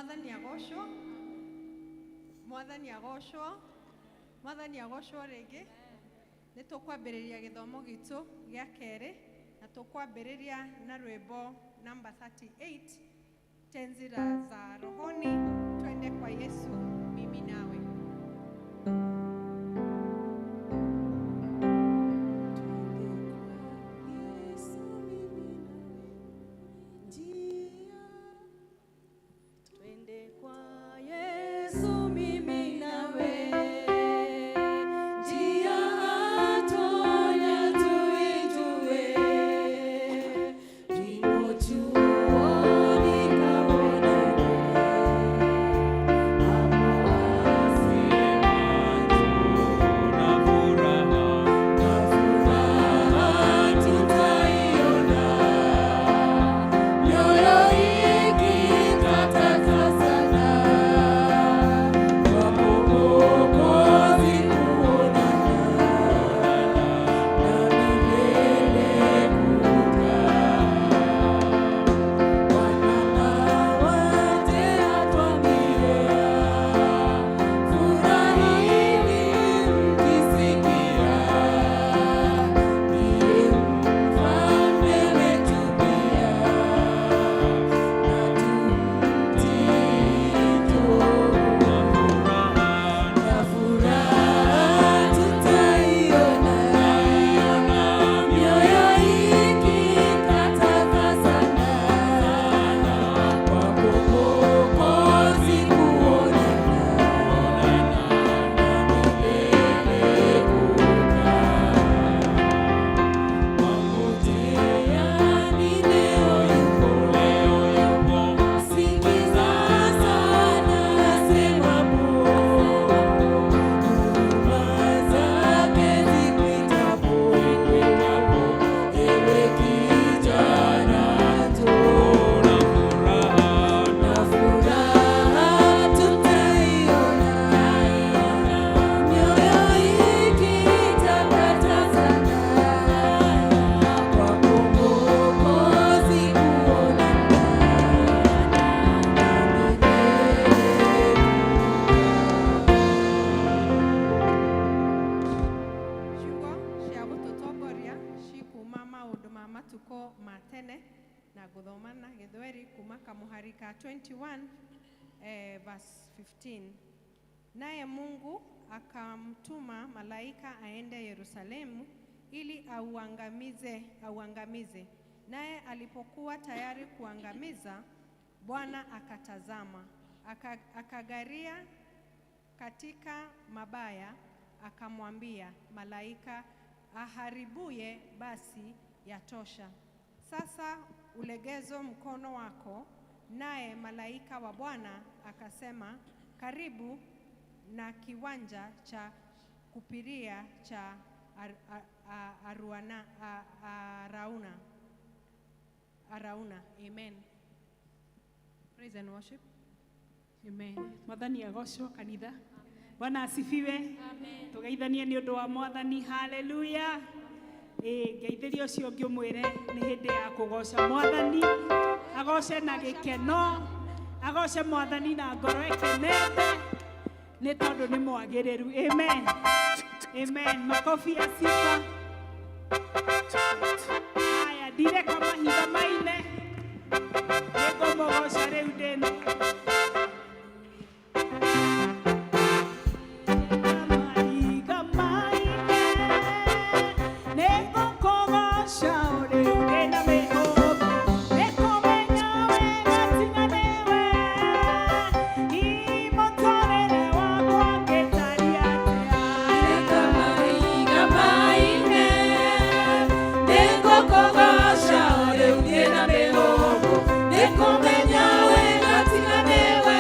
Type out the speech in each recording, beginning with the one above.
Mwathani agocwo. Mwathani agocwo. Mwathani agocwo rĩngĩ. Nĩ tũkwambĩrĩria gĩthomo gitũ gĩa kerĩ na tũkwambĩrĩria na rwĩmbo namba 38, tenzi za rohoni, twende kwa Yesu mimi nawe. Twende kwa Yesu mimi nawe, njia atonya tuijue, ndipo chuoni kaonane, hapo na furaha tutaiona, mioyo ikitakasana, kwako Mwokozi kuonana, na milele kukaa. Bwana awaje atwambia, furahini mkisikia, ndiye mfalme wetu pia, na tumtii tu. Na furaha tutaiona, mioyo ikitakasana, kwako Mwokozi kuonana, na milele kukaa. Wangojeani leo yupo, sikiza sana asemapo, huruma zake zikuitapo, ewe kijana njoo. Na furaha tutaiona, mioyo ikitakasana, kwako Mwokozi kuonana, na milele. Ciugo cia gũtũtongoria cikuma maũndũ ma matukũ ma tene na ngũthoma na gĩthweri kuma kamũhari ka 21 verse 15. Naye Mungu akamtuma malaika aende Yerusalemu ili auangamize. Naye alipokuwa tayari kuangamiza, Bwana akatazama, akagaria katika mabaya, akamwambia malaika aharibuye, basi yatosha. Sasa ulegezo mkono wako. Naye malaika wa Bwana akasema, karibu na kiwanja cha kupiria cha Arauna. Arauna. Amen. Praise and worship. Amen. Mwathani agocwo kanitha. Bwana asifiwe. Tugeithanie nĩ ũndũ wa Mwathani. Haleluya. Ĩ ngeithĩria ũcio ũngĩ ũmwĩre nĩ hĩndĩ ya kũgoca Mwathani. Agoce na gĩkeno. Agoce Mwathani na ngoro ĩkenete nĩ tondũ nĩ mwagĩrĩru. Amen. Amen. Makofi ya sifa. Haya, ndireka mahiga maine. Nĩngũmũgoca rĩu ndĩna mahiga maine. Nĩngũkũgoca rĩu ndĩna mĩhũmũ. Nĩkũmenya wega tiga nĩwe. Mũtũrĩre wakwa ngĩtariĩ atĩa. Reka mahiga maine, nĩngũkũgoca rĩu ndĩna mĩhũmũ, nĩkũmenya wega tiga nĩwe.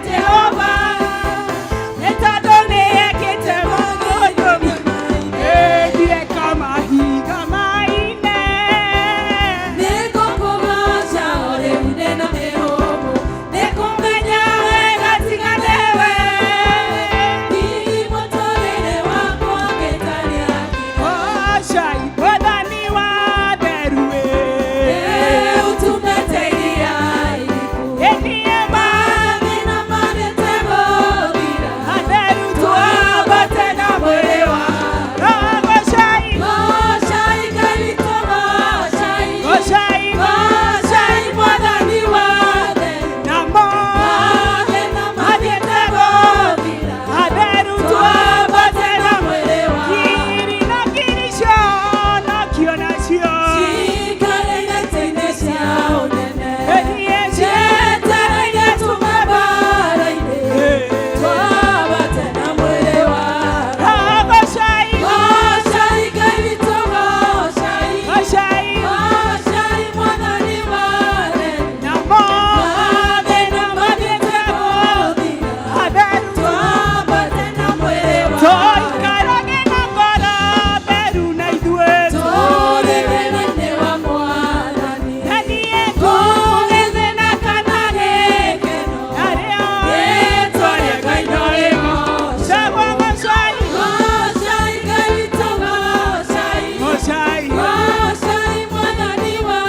Jehova, nĩ tondũ nĩ ekĩte maũndũ ĩthiĩ kamahiga maine. Nĩngũkũgooca o rĩu ndĩna mĩhũmũ, nĩngũmenya wega tiga nĩwe. Hihi mũtũrĩre wakwa ũngĩtariĩ atĩa? Goocai Mwathani wa theru ĩ. Ũtumĩte iria iriku, Ĩthiĩ mathĩna mathiĩte gũthira. matheru Twambate na mwĩrĩ wa Goocai, Goocai Ngai witũ, goocai. goocai Goocai Mwathani wa theru. namo Mathĩna mathiĩte gũthira. atheru Twambate na mwĩrĩ wa ngiri na ngiri cionokio nacio. Cikare itĩ-inĩ cia ũnene. Ĩthiĩ Cietereire tume mbara-inĩ. Twambate na mwĩrĩ wa Goocai, Goocai Ngai witũ, goocai. goocai Goocai Mwathani wa theru. namo Mathĩna mathiĩte gũthira. atheru Twambate na mwĩrĩ wa tũikarage na ngoro theru na ithuĩ Tũrĩ wĩra-inĩ wa Mwathani. Na niĩ Kũgĩthĩna kana gĩkeno. narĩo Rĩĩtwa rĩa Ngai no rĩgoocagwo. Cagua goocai, Goocai Ngai witũ, goocai. goocai Goocai Mwathani wa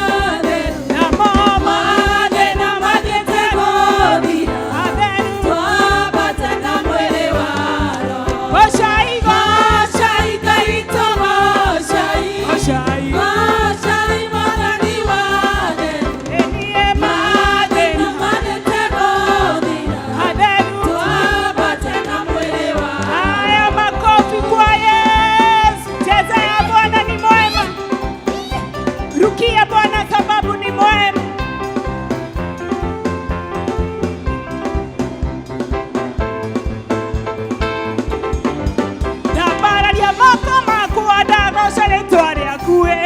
theru. namo Mathĩna mathiĩte gũthira. atheru Twambate na mwĩrĩ wa Roho. goocai, Goocai Ngai witũ, goocai. goocai Goocai Mwathani wa theru. ĩthiĩ Mathĩna mathiĩte gũthira. atheru Twambate na mwĩrĩ wa Haya, makofi kwa Yesu. Chezea Bwana ni mwema, rukia Bwana sababu ni mwema. Ndambararia moko makwa ndagooca rĩtwa rĩaku ĩ.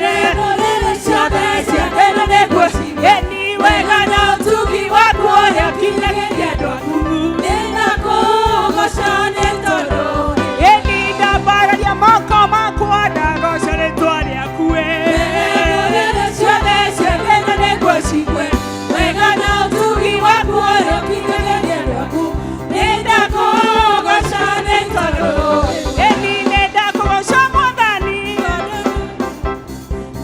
Rĩrĩ ciothe cia thĩna nĩguo ciige. Ĩni wega na ũtugi waku ũrĩa ũkinyagĩria andũ aku. Nĩndakũgooca nĩ tondũ Ĩni ndambararia moko makwa ndagooca rĩtwa rĩaku ĩ. Rĩrĩ ciothe cia thĩna nĩguo ciigue. Wega na ũtugi waku ũrĩa ũkinyagĩria andũ aku. Nĩndakũgooca nĩ tondũ Ĩni nĩndakũgooca Mwathani.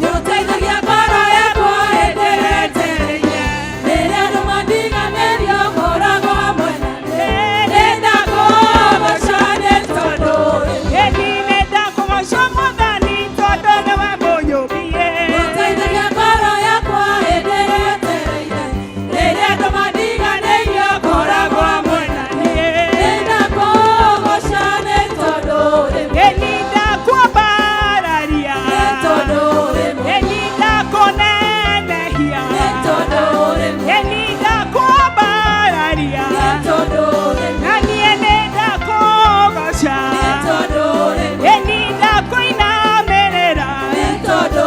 Nĩũteithagia ngoro yakwa hĩndĩ ĩrĩa ĩtereire. Rĩrĩa andũ mandiganĩria ũkoragwo hamwe na niĩ. Nĩndakũgooca nĩ tondũ Ĩni nĩndakũgooca Mwathani tondũ nĩwe mũnyũmbi ĩ. Nĩũteithagia ngoro yakwa hĩndĩ ĩrĩa ĩtereire. Rĩrĩa andũ mandiganĩria ũkoragwo hamwe na niĩ. Nĩndakũgooca nĩ tondũ Ĩni ndakwambararia. Nĩ tondũ Ĩni ndakũnenehia. Nĩ tondũ Ĩni ndakwambararia. Nĩ tondũ Na niĩ nĩndakũgooca. Nĩ tondũ Ĩni ndakũinamĩrĩra. Nĩ tondũ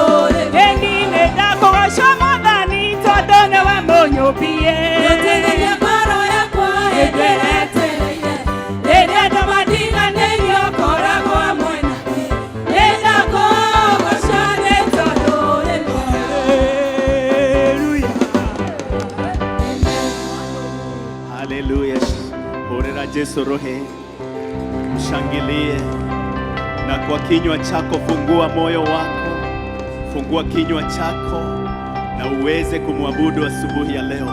Ĩni nĩndakũgooca Mwathani tondũ nĩwe mũnyũmbi ĩ. Nĩũteithagia ngoro yakwa hĩndĩ ĩrĩa ĩtereire. Rĩrĩa andũ mandiganĩirie ũkoragwo hamwe na niĩ. Nĩndakũgooca nĩ tondũ Hallelujah. Haleluya. Horera Jesu rohe, mshangilie na kwa kinywa chako fungua moyo wako, fungua kinywa chako na uweze kumwabudu asubuhi ya leo.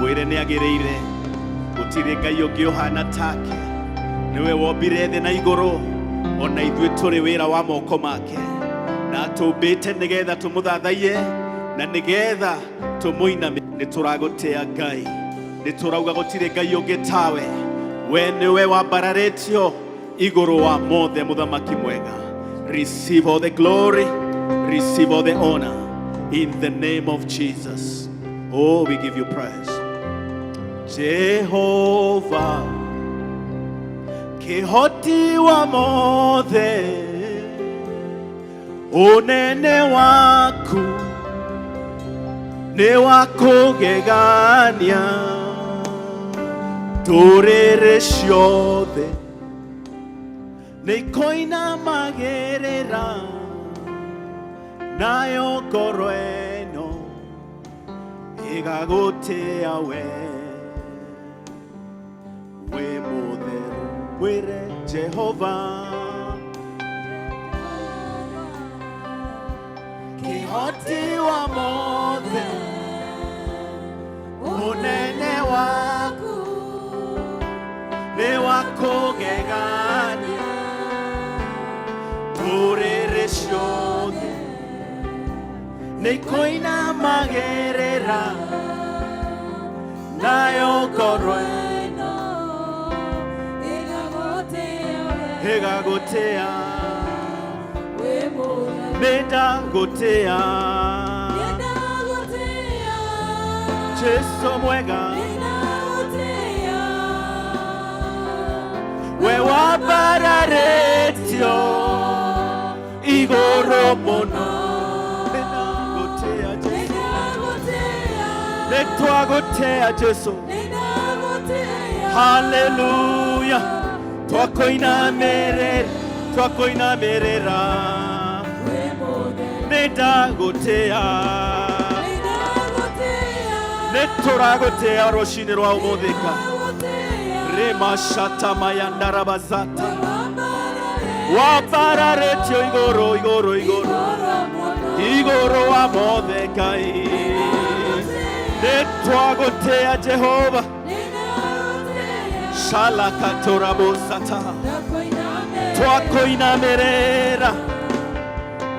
Mwire nĩ agĩrĩire, gũtirĩ Ngai ũngĩ ũhana take. Nĩwe wombire thĩ na igũrũ, ona ithuĩ tũrĩ wĩra wa moko make, na atũmbĩte nĩgetha tũmũthathaiye na nĩgetha tũmũiname. Nĩ tũragũtĩa Ngai, nĩ tũrauga gũtirĩ Ngai ũngĩ tawe, we nĩwe wambararĩtio igũrũ wa mothe, mũthamaki mwega. Receive all the glory, receive all the honor in the name of Jesus. Oh, we give you praise. Jehovah kĩhoti wa mothe, ũnene waku nĩ wa kũgegania. Ndũrĩrĩ ciothe nĩikoinamagĩrĩra nayo ngoro ĩno ĩgagũtĩa we wĩ mũtheru mwĩre Jehova kĩhoti wa mothe ũnene waku nĩ wa kũgegania ndũrĩrĩ ciothe nĩikoinamagĩrĩra nayo ngoro ĩno ĩgagũtĩa ĩgagũtĩa wĩ mũtheru nĩndagũtĩa nĩndagũtĩa Jesu mwega nĩndagũtĩa we wambararĩtio igũrũ mũno nĩndagũtĩa Jesu nĩndagũtĩa nĩtwagũtĩa Jesu nĩndagũtĩa haleluya twakoinamĩrĩra twakoinamĩrĩra wĩ mũtheru nĩndagũtĩa nĩndagũtĩa nĩtũragũtĩa rũcinĩ rwa ũmũthĩ ka nĩndagũtĩa rĩmacatamayandarabazata wĩ wambararĩtio wambararĩtio igũrũ igũrũ igũrũ igũrũ mũno igũrũ wa mothe Ngai nĩtwagũtĩa Jehova nĩndagũtĩa shalakatorabosata ndakũinamĩrĩra twakoinamĩrĩra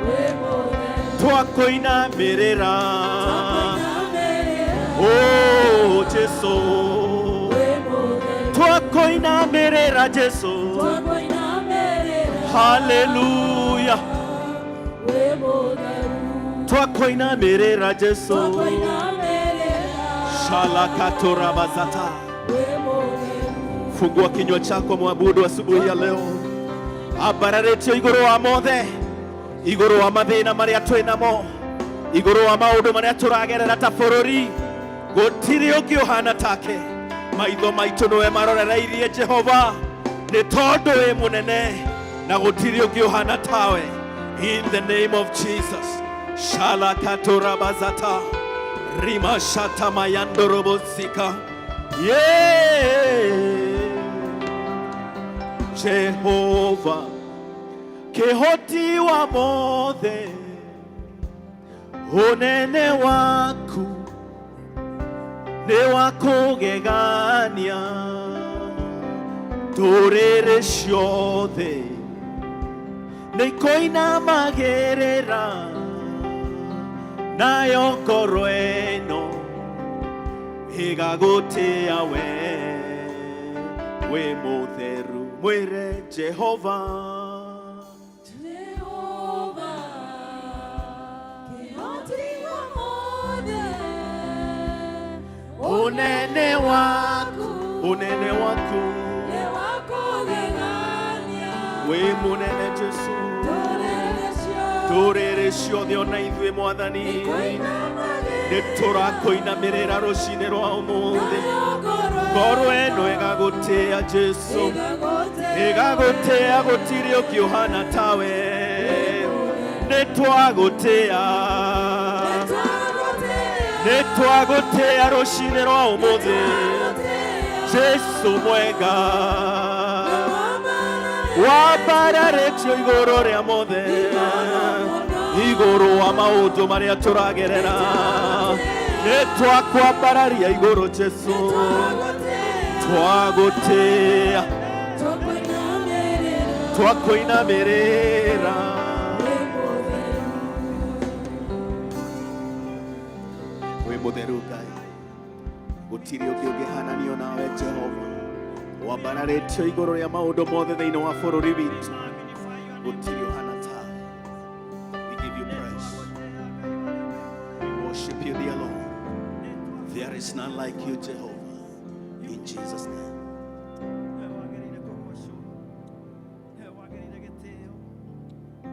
wĩ mũtheru twakoinamĩrĩra twakoinamĩrĩra oh Jesu wĩ mũtheru twakoinamĩrĩra Jesu twakoinamĩrĩra haleluya wĩ mũtheru twakoinamĩrĩra Jesu twakoinamĩrĩra shalakatorabazata wĩ mũtheru Fungua kinywa chako mwabudu asubuhi ya leo. Ambararĩtio igũrũ wa mothe, igũrũ wa mathĩna marĩa twĩ namo, igũrũ wa maũndũ marĩa tũragerera ta bũrũri, gũtirĩ ũngĩ ũhana take. Maitho maitũ nĩwe marorereirie Jehova, nĩ tondũ wĩ mũnene na gũtirĩ ũngĩ ũhana tawe. In the name of Jesus. Shalakatorabazata rima shatamayandorobosika. Yeah. Jehova kĩhoti wa mothe ũnene waku nĩ wa kũgegania ndũrĩrĩ ciothe nĩikoinamagĩrĩra nayo ngoro ĩno ĩgagũtĩa we wĩ mũtheru mwĩre Jehova Jehova kĩhoti wa mothe ũnene waku ũnene waku nĩ wa kũgegania wĩ mũnene Jesu ndũrĩrĩ ciothe ndũrĩrĩ ciothe ona ithuĩ mwathani nĩikoinamagĩrĩra nĩtũrakoinamĩrĩra rũcinĩ rwa ũmũthĩ nayo ngoro ngoro ĩno ĩgagũtĩa Jesu ĩgagũtĩa ĩgagũtĩa gũtirĩ ũngĩ ũhana tawe nĩtwagũtĩa nĩtwagũtĩa nĩtwagũtĩa rũcinĩ rwa ũmũthĩ Jesu mwega wambararĩtio igũrũ rĩa mothe igũrũ wa maũndũ marĩa tũragerera nĩtwakwambararia igũrũ Jesu twagũtĩa twakoinamĩrĩra wĩ mũtheru Ngai gũtirĩ ũngĩ ũngĩhananio nawe Jehova wambararĩtio igũrũ rĩa maũndũ mothe thĩinĩ wa bũrũri witũ gũtirĩ ũhana tawe. We give you praise. We worship you, dear Lord. There is none like you, Jehovah. In Jesus' name. Nĩwe wagĩrĩire kũgocwo, nĩwe wagĩrĩire gĩtĩo,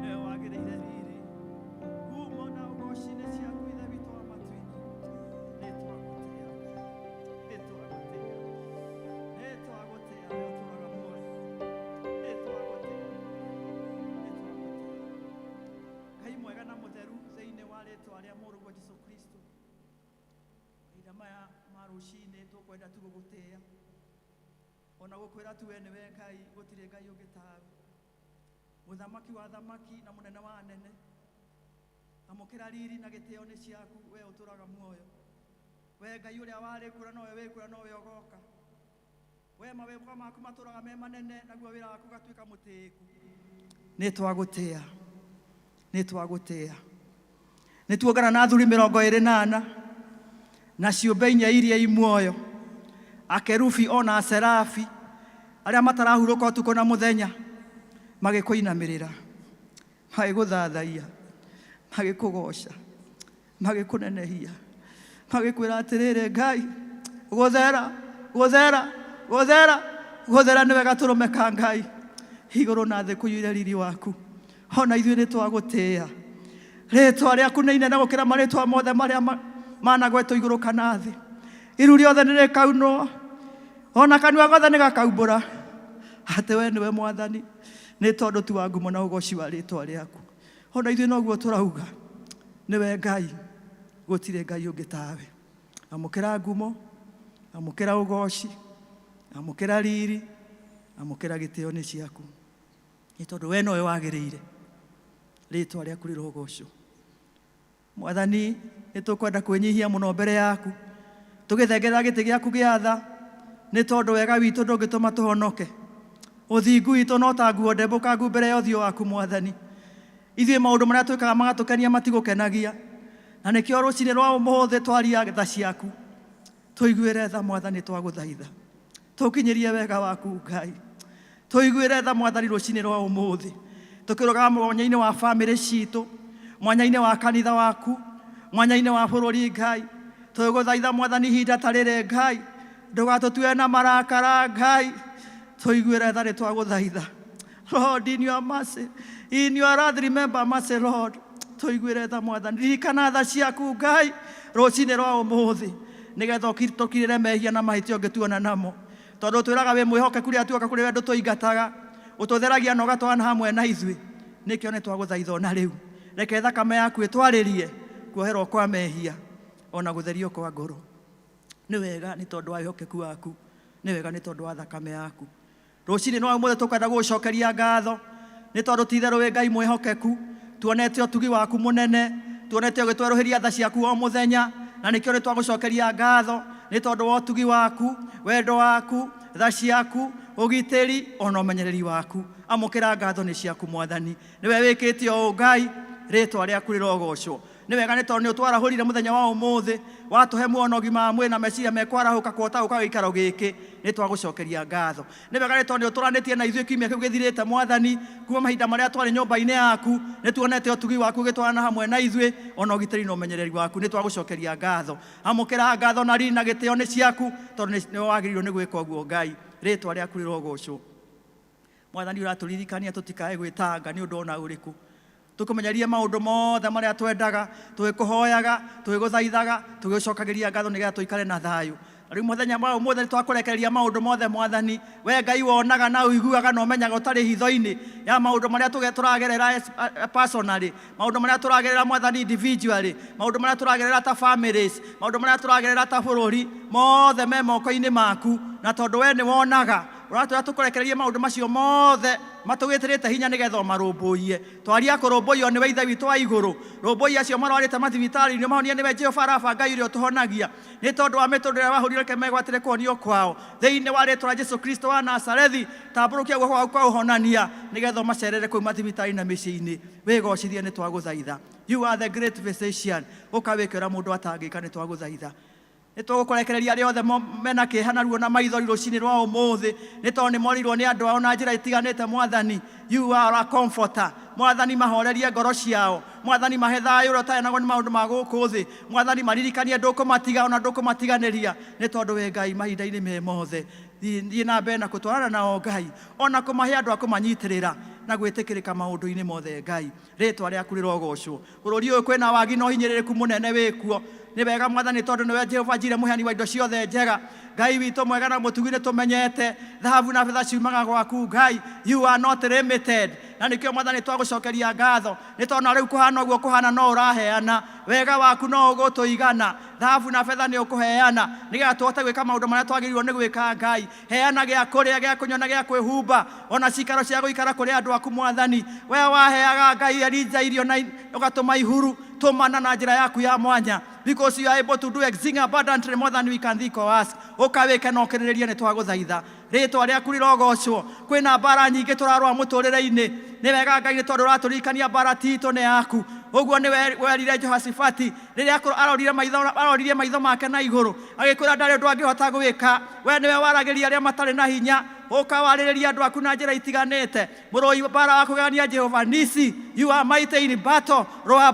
nĩwe wagĩrĩire riri, ngumo na ũgoci nĩ ciaku Ithe witũ wa matu-inĩ. Nĩ twagũtĩa, nĩ twagũtĩa, nĩ Mahinda maya ma rũcinĩ tũkwenda tu gũgũtĩĩa ona gũkwĩra tu we nĩwe Ngai, gũtirĩ Ngai ũngĩ tawe, mũthamaki wa thamaki na mũnene wa anene. Amũkĩra riri na gĩtĩo nĩ ciaku, we ũtũraga muoyo, we Ngai ũrĩa warĩ kuo na nowe wĩ kuo na nowe ũgoka. We mawĩko maku matũraga me manene, naguo wĩra waku ũgatuĩka mũtĩĩku. Nĩ twagũtĩĩa, nĩ twagũtĩĩa. Nĩ tuongana na athuri 24 na ciũmbe inya iria i muoyo, akerubi ona aserafi arĩa matarahurũka ũtukũ na mũthenya, magĩkũinamĩrĩra, magĩgũthathaiya, magĩkũgoca, magĩkũnenehia, magĩkwĩra atĩrĩrĩ, Ngai, gũthera, gũthera, gũthera, gũthera nĩwe gatũrũme ka Ngai. Igũrũ na thĩ kũiyũire riri waku. Ona ithuĩ nĩ twagũtĩĩa. Rĩtwa rĩaku nĩ inene gũkĩra marĩtwa mothe marĩa managwetwo igũrũ kana thĩ. Iru rĩothe nĩ rĩkaunwo, ona kanua gothe nĩ gakaumbũra atĩ we nĩwe Mwathani, nĩ tondũ tu wa ngumo na ũgoci wa rĩtwa rĩaku. Ona ithuĩ noguo tũrauga, nĩwe Ngai, gũtirĩ Ngai ũngĩ tawe. Amũkĩra ngumo, amũkĩra ũgoci, amũkĩra riri, amũkĩra gĩtĩo nĩ ciaku, nĩ tondũ we nowe wagĩrĩire. Rĩtwa rĩaku rĩrogocwo. Mwathani, nĩ tũkwenda kwĩnyihia mũno mbere yaku, tũgĩthengerera gĩtĩ gĩaku gĩa tha, nĩ tondũ wega witũ ndũngĩtũma tũhonoke. Ũthingu witũ no ta nguo ndembũkangu mbere ya ũthiũ waku, Mwathani. Ithuĩ maũndũ marĩa twĩkaga magatũkenia matigũkenagia, na nĩkĩo rũcinĩ rwa ũmũthĩ twaria tha ciaku. Tũiguĩre tha, Mwathani, twagũthaitha. Tũkinyĩrie wega waku, Ngai. Tũiguĩre tha, Mwathani, rũcinĩ rwa ũmũthĩ. Tũkĩrũgama mwanya-inĩ wa bamĩrĩ citũ, mwanya-inĩ wa kanitha waku, mwanya-inĩ wa bũrũri, Ngai. Tũgũthaitha, Mwathani, ihinda ta rĩrĩ, Ngai, ndũgatũtue na marakara, Ngai. Tũiguĩre tha, nĩ twagũthaitha. Lord, in your mercy, in your wrath, remember mercy, Lord. Tũiguĩre tha, Mwathani. Ririkana tha ciaku, Ngai, rũcinĩ rwa ũmũthĩ, nĩgetha tũkirĩre mehia na mahĩtia ũngĩtuona namo, tondũ twĩraga wĩ mwĩhokeku. Rĩrĩa tuoka kũrĩ we ndũtũingataga, ũtũtheragia na ũgatwarana hamwe na ithuĩ. Nĩkĩo nĩ twagũthaitha ona rĩu, reke thakame yaku ĩtwarĩrie kuoherwo kwa mehia ona gũtherio kwa ngoro. Nĩ wega nĩ tondũ wa wĩhokeku waku, nĩ wega nĩ tondũ wa thakame yaku. Rũcinĩ rwa ũmũthĩ tũkwenda gũgũcokeria ngatho, nĩ tondũ ti itherũ wĩ Ngai mwĩhokeku. Tuonete ũtugi waku mũnene, tuonete ũgĩtwerũhĩria tha ciaku o mũthenya, na nĩkĩo nĩ twagũcokeria ngatho, nĩ tondũ wa ũtugi waku, wendo waku, tha ciaku, ũgitĩri ona ũmenyereri waku. Amũkĩra ngatho nĩ ciaku, Mwathani. Nĩwe wĩkĩte ũũ, Ngai, rĩtwa rĩaku rĩrogocwo. Nĩ wega nĩ tondũ nĩ ũtwarahũrire mũthenya wa ũmũthĩ, watũhe muoyo na ũgima wa mwĩrĩ na meciria mekwarahũka kũhota gũka gĩikaro gĩkĩ. Nĩ twagũcokeria ngatho. Nĩ wega nĩ tondũ nĩ ũtũranĩtie na ithuĩ kiumia kĩu gĩthirĩte, Mwathani. Kuma mahinda marĩa twarĩ nyũmba-inĩ yaku, nĩ tuonete ũtugi waku ũgĩtwarana hamwe na ithuĩ, ona ũgitĩri na ũmenyereri waku. Nĩ twagũcokeria ngatho. Amũkĩra ngatho na riri na gĩtĩo nĩ ciaku, tondũ nĩ wagĩrĩirwo nĩ gwĩka ũguo, Ngai. Rĩtwa rĩaku rĩrogocwo. Mwathani, ũratũririkania tũtikae gwĩtanga nĩ ũndũ ona ũrĩkũ. Tũkũmenyerie maũndũ mothe marĩa twendaga, tũgĩkũhoyaga, tũgĩgũthaithaga, tũgĩgũcokagĩria ngatho, nĩgetha tũikare na thayũ. Na rĩu mũthenya wa ũmũthĩ nĩ twakũrekereria maũndũ mothe, Mwathani. We Ngai wonaga na ũiguaga na ũmenyaga ũtarĩ hitho-inĩ ya maũndũ marĩa tũragerera personally, maũndũ marĩa tũragerera, Mwathani, individually, maũndũ marĩa tũragerera ta families, maũndũ marĩa tũragerera ta bũrũri, mothe me moko-inĩ maku. Na tondũ we nĩ wonaga, ũratwĩra tũkũrekererie maũndũ macio mothe matũgĩtĩrĩte hinya, nĩgetha ũmarũmbũiye. Twaria kũrũmbũiyo nĩwe, Ithe witũ wa igũrũ. Rũmbũiya acio marwarĩte mathibitarĩ-inĩ, mahonie nĩwe Jehova Rafa, Ngai ũrĩa ũtũhonagia. Nĩ tondũ wa mĩtũndũ ĩrĩa wahũrirwo, reke megwatĩre kũhonio kwao. Thĩinĩ wa rĩtwa rĩa Jesu Kristo wa Nazarethi, tambũrũkia guoko gwaku kwa ũhonania, nĩgetha ũmacerere kũu mathibitarĩ na mĩciĩ-inĩ. Wĩgocithie, nĩ twagũthaitha. You are the great physician. Ũka wĩke ũrĩa mũndũ atangĩka, nĩ twagũthaitha. Nĩ tũgũkũrekereria arĩa othe mena kĩeha na ruo na maithori rũcinĩ rwa ũmũthĩ, nĩ tondũ nĩ morirwo nĩ andũ ao na njĩra itiganĩte. Mwathani, you are a comforter. Mwathani, mahorerie ngoro ciao. Mwathani, mahe thayũ ũrĩa ũtaheanagwo nĩ maũndũ ma gũkũ thĩ. Mwathani, maririkanie ndũkũmatiga ona ndũkũmatiganĩria, nĩ tondũ wĩ Ngai mahinda-inĩ me mothe. Thiĩ na mbere na kũtwarana nao, Ngai, ona kũmahe andũ a kũmanyitĩrĩra na gwĩtĩkĩrĩka maũndũ-inĩ mothe. Ngai, rĩtwa rĩaku rĩrogocwo. Bũrũri ũyũ kwĩna wagi na ũhinyĩrĩrĩku mũnene wĩkuo. Nĩ wega Mwathani, tondũ nĩwe Jehova Jire, mũheani wa indo ciothe njega. Ngai witũ mwega na mũtugi, nĩ tũmenyete thahabu na betha ciumaga gwaku. Ngai, you are not limited, na nĩkĩo Mwathani twagũcokeria ngatho, nĩ tondũ na rĩu kũhana ũguo kũhana no ũraheana wega waku, no ũgũtũigana. Thahabu na betha nĩ ũkũheana nĩgetha tũhote gwĩka maũndũ marĩa twagĩrĩirwo nĩ gwĩka. Ngai, heana gĩa kũrĩa, gĩa kũnyua na gĩa kwĩhumba, ona cikaro cia gũikara kũrĩ andũ aku. Mwathani, we waheaga Ngai Elija irio na ũgatũma ihuru, tũmana na njĩra yaku ya mwanya, because you are able to do exceeding abundantly more than we can think or ask. Ũka wĩke na ũkĩrĩrĩrie, nĩ twagũthaitha. Rĩtwa rĩaku rĩrogocwo. Kwĩna mbara nyingĩ tũrarũa mũtũrĩre-inĩ. Nĩ wega Ngai, nĩ tondũ ũratũririkania mbara titũ nĩ yaku. Ũguo nĩ werire Jehoshafati rĩrĩa arorire maitho, aroririe maitho make na igũrũ, agĩkwĩra ndarĩ ũndũ angĩhota gwĩka. We nĩwe waragĩria arĩa matarĩ na hinya. Ũka warĩrĩria andũ aku na njĩra itiganĩte. Mũrũi mbara wa kũgegania, Jehova Nisi, you are mighty in battle. Rũa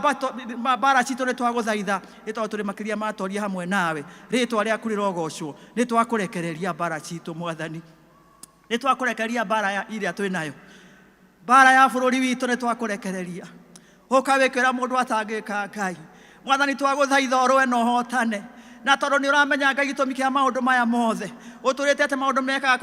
mbara citũ, nĩ twagũthaitha, nĩ tondũ tũrĩ makĩria matoria hamwe nawe. Rĩtwa rĩaku rĩrogocwo. Nĩ twakũrekereria mbara citũ, Mwathani. Nĩ twakũrekereria mbara ĩrĩa twĩ nayo, mbara ya bũrũri witũ, nĩ twakũrekereria. Ũka wĩkĩra mũndũ atangĩka. Ngai Mwathani, twagũthaitha ũrũe na ũhotane, na tondũ nĩ ũramenya Ngai gĩtũmi kĩa maũndũ maya mothe, ũtũrĩte atĩ maũndũ mekaga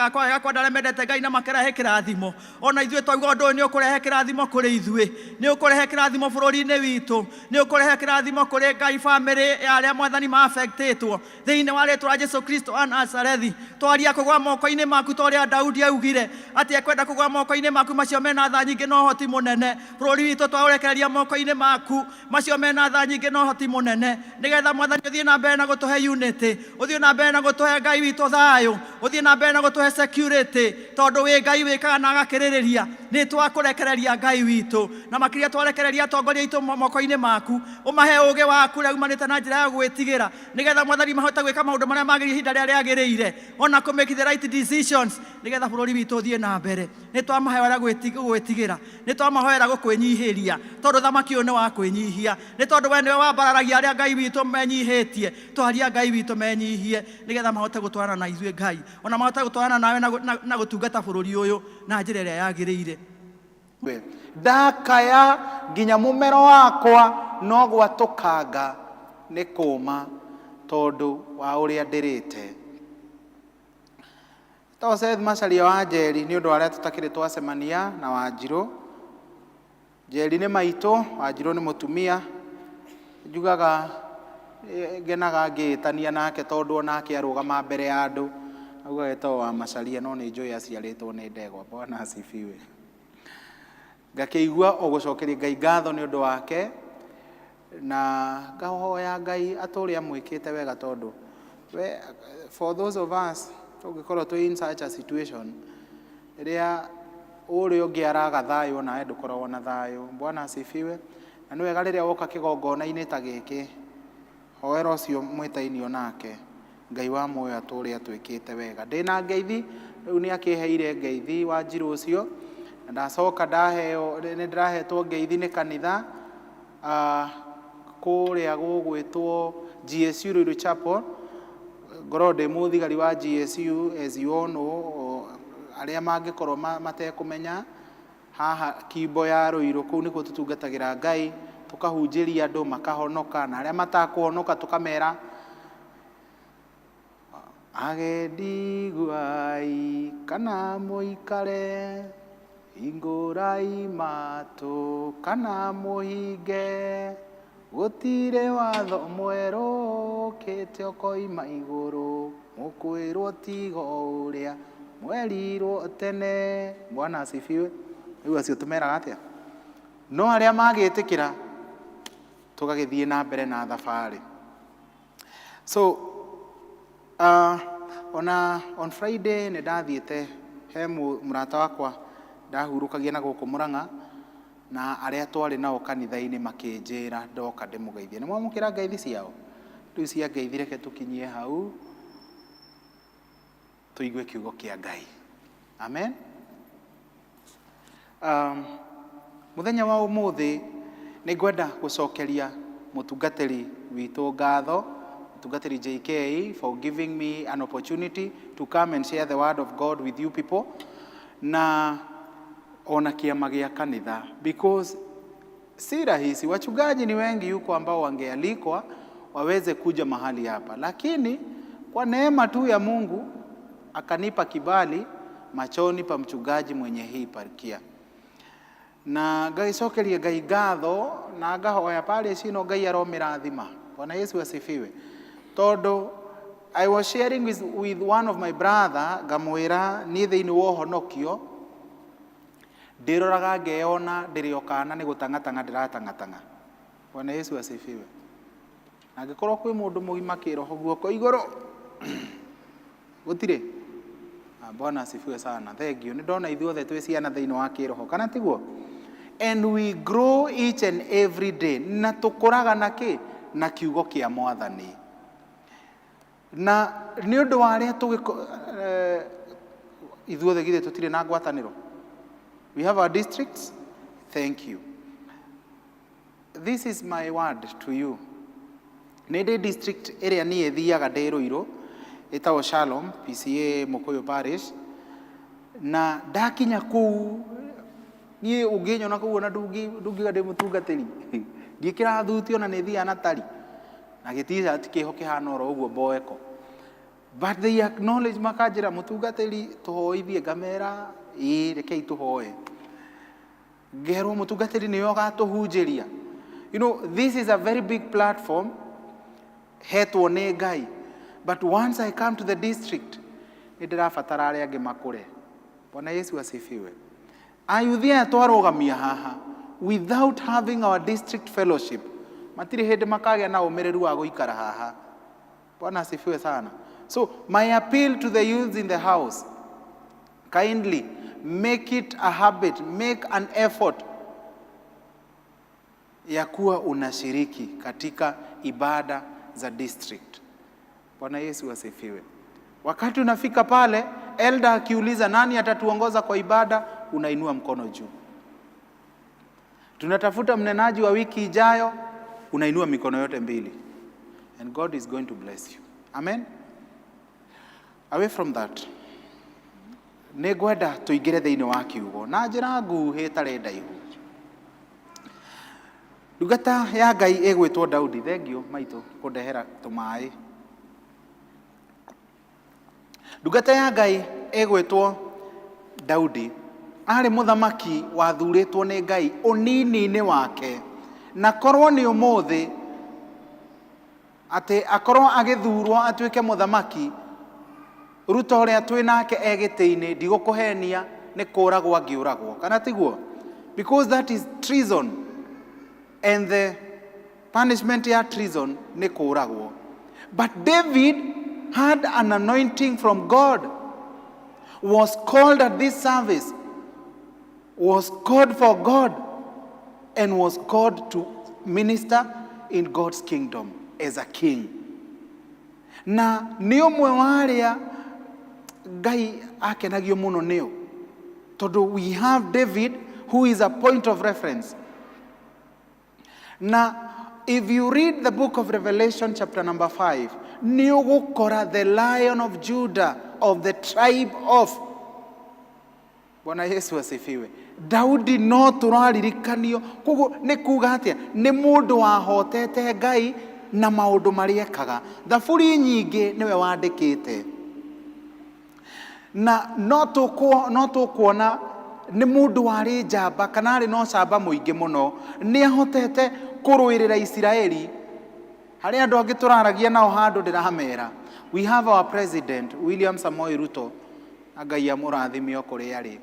kwa wega kwa andũ arĩa mendete Ngai na makerehe kĩrathimo. Ona ithuĩ twauga ũndũ ũyũ nĩ ũkũrehe kĩrathimo kũrĩ ithuĩ, nĩ ũkũrehe kĩrathimo bũrũri-inĩ witũ, nĩ ũkũrehe kĩrathimo kũrĩ Ngai bamĩrĩ ya arĩa Mwathani maaffectĩtwo. Thĩinĩ wa rĩtwa rĩa Jesu Kristo wa Nazarethi, twaria kũgwa moko-inĩ maku ta ũrĩa Daudi augire atĩ ekwenda kũgwa moko-inĩ maku macio mena tha nyingĩ na ũhoti mũnene. Bũrũri witũ twaũrekereria moko-inĩ maku macio mena tha nyingĩ na ũhoti mũnene, nĩgetha Mwathani ũthiĩ na mbere na gũtũhe unity, ũthiĩ na mbere na gũtũhe Ngai witũ thayũ, ũthiĩ na mbere na gũtũhe security, tondũ wĩ Ngai wĩkaga na agakĩrĩrĩria. Nĩ twakũrekereria, Ngai witũ, na makĩria twarekereria atongoria aitũ moko-inĩ maku. Ũmahe ũũgĩ waku ũrĩa umanĩte na njĩra ya gwĩtigĩra, nĩgetha Mwathani mahote gwĩka maũndũ marĩa magĩrĩire ihinda rĩrĩa rĩagĩrĩire, ona kũ make the right decisions, nĩgetha bũrũri witũ ũthiĩ na mbere. Nĩ twamahoera gwĩtigĩra, nĩ twamahoera gũkwĩnyihĩria, tondũ thamaki ũyũ nĩ wa kwĩnyihia, nĩ tondũ we nĩwe wambararagia arĩa Ngai witũ menyihĩtie. Twaria Ngai witũ menyihie, nĩgetha mahote gũtwarana na ithuĩ Ngai, ona mahote gũtwarana nawe na gũtungata bũrũri ũyũ na njĩra ĩrĩa yagĩrĩire. Ndakaya nginya mũmero wakwa no gwatũkanga nĩ kũma tondũ wa ũrĩa ndĩrĩte. To Seth Macharia wa Njeri, nĩ ũndũ wa arĩa tũtakĩrĩ twacemania na Wanjirũ. Njeri nĩ maitũ, Wanjirũ nĩ mũtumia. Njugaga ngenaga ngĩĩtania nake, tondũ onake arũgama mbere ya andũ augaga etagwo wa Macharia, no nĩ njũĩ aciarĩtwo nĩ ndegwa. Bwana asifiwe. Ngakĩigua o gũcokeria Ngai ngatho nĩ ũndũ wake, na ngahoya Ngai atũre amwĩkĩte wega, tondũ we, for those of us tũngĩkorwo twĩ in such a situation rĩrĩa ũrĩa ũngĩ araga thayũ, nawe ndũkoragwo na thayũ. Bwana asifiwe. Na nĩ wega rĩrĩa woka kĩgongona-inĩ ta gĩkĩ, hoera ũcio mwĩtainio nake, Ngai wa muoyo atũre atwĩkĩte wega. Ndĩna ngeithi rĩu, nĩ akĩheire ngeithi Wanjirũ ũcio, na ndacoka ndaheo, nĩ ndĩrahetwo ngeithi nĩ kanitha kũrĩa gũgwĩtwo GSU Ruiru Chapel. Ngorwo ndĩ mũthigari wa GSU, as you all know. Arĩa mangĩkorwo matekũmenya, haha Kimbo ya Ruiru, kũu nĩkuo tũtungatagĩra Ngai, tũkahunjĩria andũ makahonoka, na arĩa matakũhonoka tũkamera agendi guai kana mũikare, hingũrai matũ kana mũhinge, gũtirĩ watho mwerũ ũkĩte ũkoima igũrũ, mũkwĩrwo tigo ũrĩa mwerirwo tene. Bwana asifiwe. Rĩu acio tũmeraga atĩa? No arĩa magĩtĩkĩra, tũgagĩthiĩ na mbere na thabarĩ. So ona on Friday nĩ ndathiĩte he mũrata wakwa ndahurũkagia na gũkũ Mũrang'a, na arĩa twarĩ nao kanitha-inĩ makĩnjĩra ndoka ndĩmũgeithie. Nĩ mwamũkĩra ngeithi ciao? Rĩu cia ngeithi reke tũkinyie hau, tũigue kiugo kĩa Ngai. Amen. Mũthenya wa ũmũthĩ nĩ ngwenda gũcokeria mũtungatĩri witũ ngatho, mũtungatĩri JK, for giving me an opportunity to come and share the word of God with you people, na ona kĩama gĩa kanitha, because si rahisi. Wachungaji ni wengi huko ambao wangealikwa. waweze kuja mahali hapa, lakini kwa neema tu ya Mungu akanipa kibali machoni pa mchungaji mwenye hii parkia na ngagĩcokeria Ngai ngatho na ngahoya parish ĩno Ngai aromĩrathima. Bwana Yesu asifiwe. Tondũ I was sharing with one of my brother, ngamwĩra niĩ thĩinĩ wa ũhonokio ndĩroraga ngeyona ndĩrĩ o kana nĩ gũtang'atang'a ndĩratang'atang'a. Bwana Yesu asifiwe. Na angĩkorwo kwĩ mũndũ mũgima kĩroho guoko igũrũ gũtirĩ. Ah, Bwana asifiwe sana. Thank you. Nĩ ndona ithuothe twĩ ciana thĩinĩ wa kĩroho kana tiguo? And we grow each and every day. Na tũkũraga na kĩ? Na kiugo kĩa Mwathani. Na nĩ ũndũ wa arĩa tũgĩko ithuothe githĩ tũtirĩ na ngwatanĩro? We have our districts. Thank you. This is my word to you. Nĩ ndĩ district ĩrĩa niĩ thiaga ndĩ Ruiru ĩtagwo Shalom PCA Mũkũyũ Parish, na ndakinya kũu niĩ ũngĩnyona kũu ona ndungiuga ndĩ mũtungatĩri, ndiĩkĩraga thuti ona nĩ thiaga na tari na gĩ T-shirt kĩho kĩhana oro ũguo mboeko, but they acknowledge, makanjĩra, "Mũtungatĩri, tũhoithie." Ngamera, "Ĩĩ, rekei tũhoe." Ngerwo, "Mũtungatĩri, nĩwe ũgatũhunjĩria." This is a very big platform hetwo nĩ Ngai, but once I come to the district, nĩ ndĩrabatara arĩa angĩ makũre. Bwana Yesu asifiwe. Ayuthi aya twarũgamia haha without having our district fellowship, matirĩ hĩndĩ makagĩa na ũmĩrĩru wa gũikara haha. Bwana asifiwe sana. So my appeal to the youths in the house, kindly make it a habit, make an effort ya kuwa unashiriki katika ibada za district. Bwana Yesu asifiwe. Wakati unafika pale, elder akiuliza nani atatuongoza kwa ibada, unainua mkono juu. Tunatafuta mnenaji wa wiki ijayo, unainua mikono yote mbili. And God is going to bless you. Amen. Away from that, nĩ ngwenda tũingĩre thĩinĩ wa kiugo na njĩra nguhĩ ĩtarĩ ndaihu. Ndungata ya Ngai ĩgwĩtwo Daudi. Thengiũ maitũ kũndehera tũmaĩ. Ndungata ya Ngai ĩgwĩtwo Daudi arĩ mũthamaki wathurĩtwo nĩ Ngai ũnini-inĩ wake, na korwo nĩ ũmũthĩ atĩ akorwo agĩthurwo atuĩke mũthamaki, Ruto ũrĩa twĩ nake e gĩtĩ-inĩ, ndigũkũhenia, nĩ kũragwo angĩũragwo, kana tiguo? Because that is treason, and the punishment ya treason nĩ kũragwo. But David had an anointing from God, was called at this service, was called for God, and was called to minister in God's kingdom as a king. Na nĩ ũmwe wa arĩa Ngai akenagio mũno nĩo, tondũ we have David, who is a point of reference. Na if you read the book of Revelation, chapter number 5, nĩ ũgũkora the Lion of Judah of the tribe of. Bwana Yesu asifiwe. Daudi no tũraririkanio. Koguo nĩ kuga atĩa? Nĩ mũndũ wahotete Ngai na maũndũ marĩa ekaga. Thaburi nyingĩ nĩwe wandĩkĩte, na no tũkuona nĩ mũndũ warĩ njamba kana arĩ na ũcamba mũingĩ mũno. Nĩ ahotete kũrũĩrĩra Isiraeli. Harĩ andũ angĩ tũraragia nao handũ ndĩramera, we have our president William Samoei Ruto, na Ngai amũrathime o kũrĩa arĩ.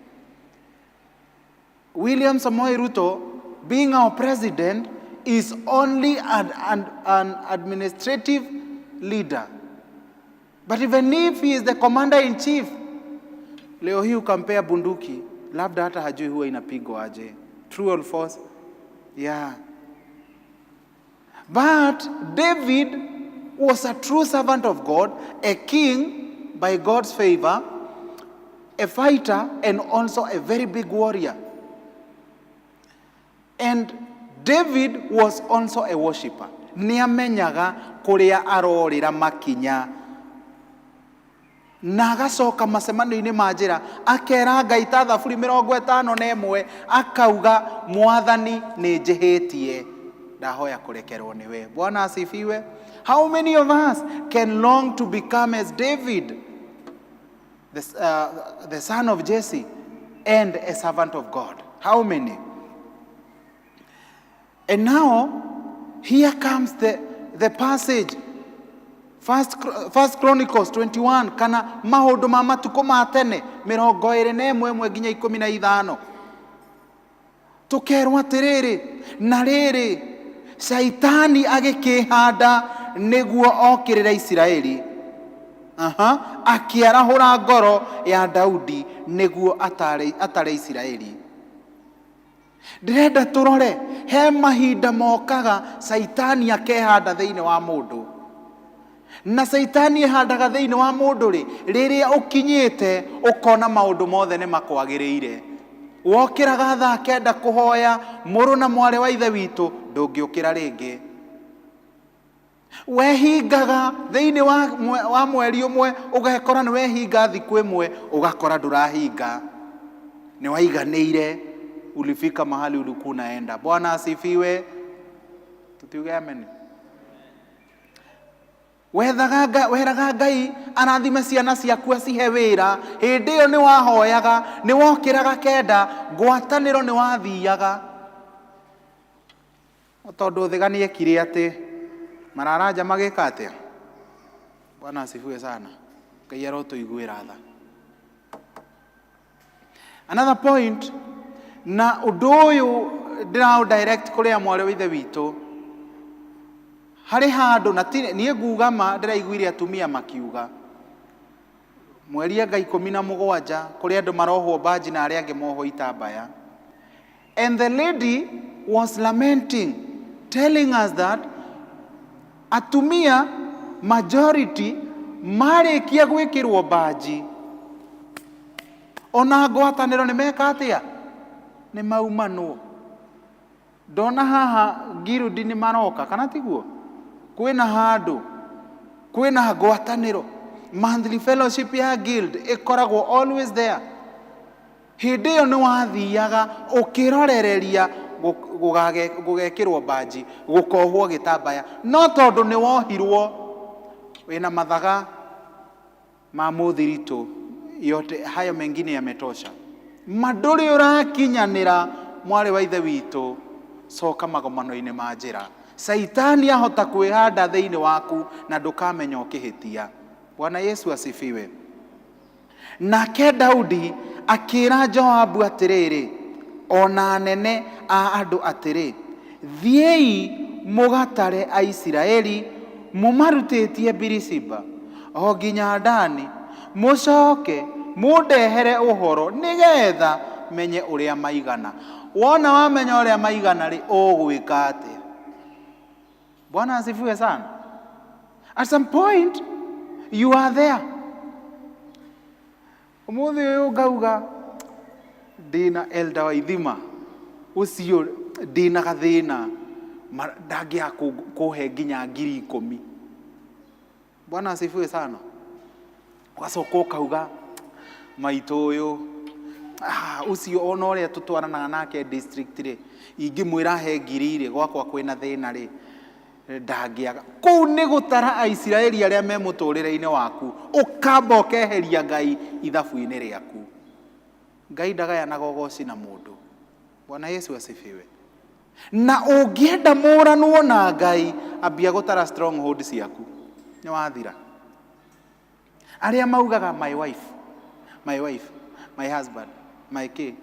William Samoei Ruto being our president is only an administrative leader. But even if he is the commander in chief, leo hii ukampea bunduki, labda hata hajui huwa inapigwa aje. True or false? Yeah. But David was a true servant of God, a king by God's favor, a fighter, and also a very big warrior. And David was also a worshipper. Nĩ amenyaga kũrĩa arorĩra makinya na agacoka macemanio-inĩ ma njĩra akera Ngai ta Thaburi 51, akauga, "Mwathani, nĩ njĩhĩtie, ndahoya kũrekerwo nĩwe." Bwana asifiwe. How many of us can long to become as David, the son of Jesse, and a servant of God? How many? And now, here comes the passage. First Chronicles 21 kana Maũndũ ma Matukũ ma Tene 21 1 nginya 15, tũkerwo atĩrĩrĩ, na rĩrĩ, Caitani agĩkĩhanda nĩguo okĩrĩre Isiraeli. Aha, akĩarahũra ngoro ya Daudi nĩguo atare Isiraeli. Ndĩrenda tũrore he mahinda mokaga Caitani akehanda thĩinĩ wa mũndũ, na Caitani ehandaga thĩinĩ wa mũndũ rĩ rĩrĩa ũkinyĩte ũkona maũndũ mothe nĩ makwagĩrĩire. Wokĩraga thaa 9 kũhoya, mũrũ na mwarĩ wa ithe witũ, ndũngĩũkĩra rĩngĩ. Wehingaga thĩinĩ wa mweri ũmwe, ũgekora nĩ wehinga thikũ ĩmwe, ũgakora ndũrahinga, nĩ waiganĩire, ulifika mahali ulikuwa unaenda. Bwana asifiwe. Tutiuge amen. Wethaga weraga Ngai arathime ciana ciaku, acihe wĩra. Hĩndĩ ĩyo nĩ wahoyaga, nĩ wokĩraga 9, ngwatanĩro nĩ wathiaga. No tondũ thiga nĩ ekire atĩ mararanja magĩka atĩa? Bwana asifiwe sana. Ngai arotũiguĩra tha. Another point, na ũndũ ũyũ ndĩraũ direct kũrĩa mwarĩ wa ithe witũ harĩ handũ na niĩ nguga ma ndĩraiguire atumia makiuga mweri anga 17 kũrĩ andũ marohwo mbanji na arĩa angĩ mohwo itambaya. And the lady was lamenting, telling us that atumia majority marĩkia gwĩkĩrwo mbanji, ona ngwatanĩro nĩ meka atĩa, nĩ maumanwo. Ndona haha ngirudi nĩ maroka, kana tiguo? Kwĩna handũ kwĩna ngwatanĩro, monthly fellowship ya guild ĩkoragwo always there. Hĩndĩ ĩyo nĩ wathiaga ũkĩrorereria gũgekĩrwo mbanji, gũkohwo gĩtambaya, no tondũ nĩ wohirwo wĩna mathaga ma mũthiritũ, yote hayo mengine yametosha, ma ndũrĩ ũrakinyanĩra. Mwarĩ wa ithe witũ, coka magomano-inĩ ma njĩra. Caitani ahota kwĩhanda thĩinĩ waku na ndũkamenya ũkĩhĩtia. Bwana Yesu asifiwe. Nake Daudi akĩra Joabu atĩrĩrĩ, ona anene a andũ atĩrĩ, "Thiĩi mũgatare Aisiraeli mũmarutĩtie Birishiba o nginya Dani, mũcoke mũndehere ũhoro nĩgetha menye ũrĩa maigana." Wona wamenya ũrĩa maigana rĩ, ũgwĩka atĩa? Bwana asifiwe sana. At some point you are there, ũmũthĩ ũyũ ngauga ndĩna elder wa ithima ũcio, ndĩna gathĩna, ndangĩaga kũhe nginya 10,000. Bwana asifiwe sana. Ũgacoka ũkauga maitũ ũyũ, ũcio ona ũrĩa tũtwaranaga nake district rĩ, ingĩmwĩra he ngiri rĩ, gwakwa kwĩna thĩna rĩ, ndangĩaga. Kũu nĩ gũtara Aisiraeli arĩa me mũtũrĩre-inĩ waku, ũkamba ũkeheria Ngai ithabu-inĩ rĩaku. Ngai ndagayanaga ũgoci na mũndũ. Bwana Yesu asifiwe. Na ũngĩenda mũranwo na Ngai, ambia gũtara stronghold ciaku, nĩ wathira. Arĩa maugaga my wife, my wife, my husband, my kid,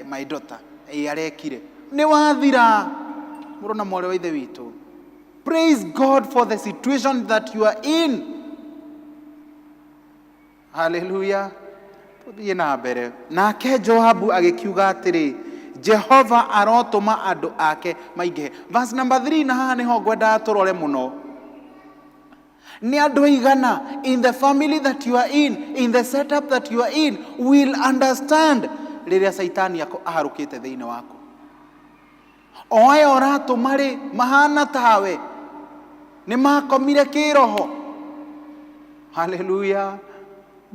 my daughter, ĩ arekire, nĩ wathira. Mũrũ na mwarĩ wa ithe witũ, praise God for the situation that you are in. Haleluya. Tũthiĩ na mbere. Nake Joabu agĩkiuga atĩrĩ, "Jehova arotũma andũ ake maingĩhe." Verse number 3, na haha nĩho ngwendaga tũrore mũno. Nĩ andũ aigana in the family that you are in the setup that you are in, will understand rĩrĩa Caitani aharũkĩte thĩinĩ waku? O aya ũratũma rĩ, mahana tawe, nĩ makomire kĩroho. Haleluya.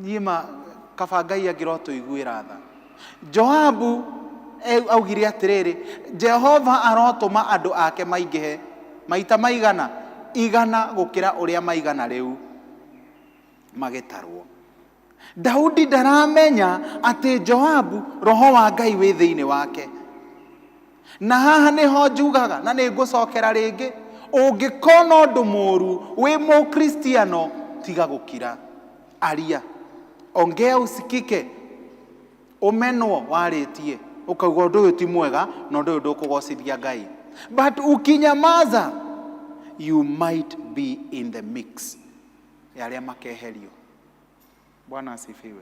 Niĩ ma kaba Ngai angĩrotũiguĩra tha. Joabu augire atĩrĩrĩ, "Jehova arotũma andũ ake maingĩhe maita maigana." igana gũkĩra ũrĩa maigana rĩu magĩtarwo. Daudi ndaramenya atĩ Joabu roho wa Ngai wĩ thĩinĩ wake. Na haha nĩho njugaga na nĩ ngũcokera rĩngĩ, ũngĩkona ũndũ mũru wĩ mũkristiano tiga gũkira, aria, ongea usikike, ũmenwo warĩtie ũkauga ũndũ ũyũ ti mwega na ũndũ ũyũ ndũkũgocithia Ngai, but ukinyamaza you might be in the mix ya arĩa makeherio. Bwana asifiwe.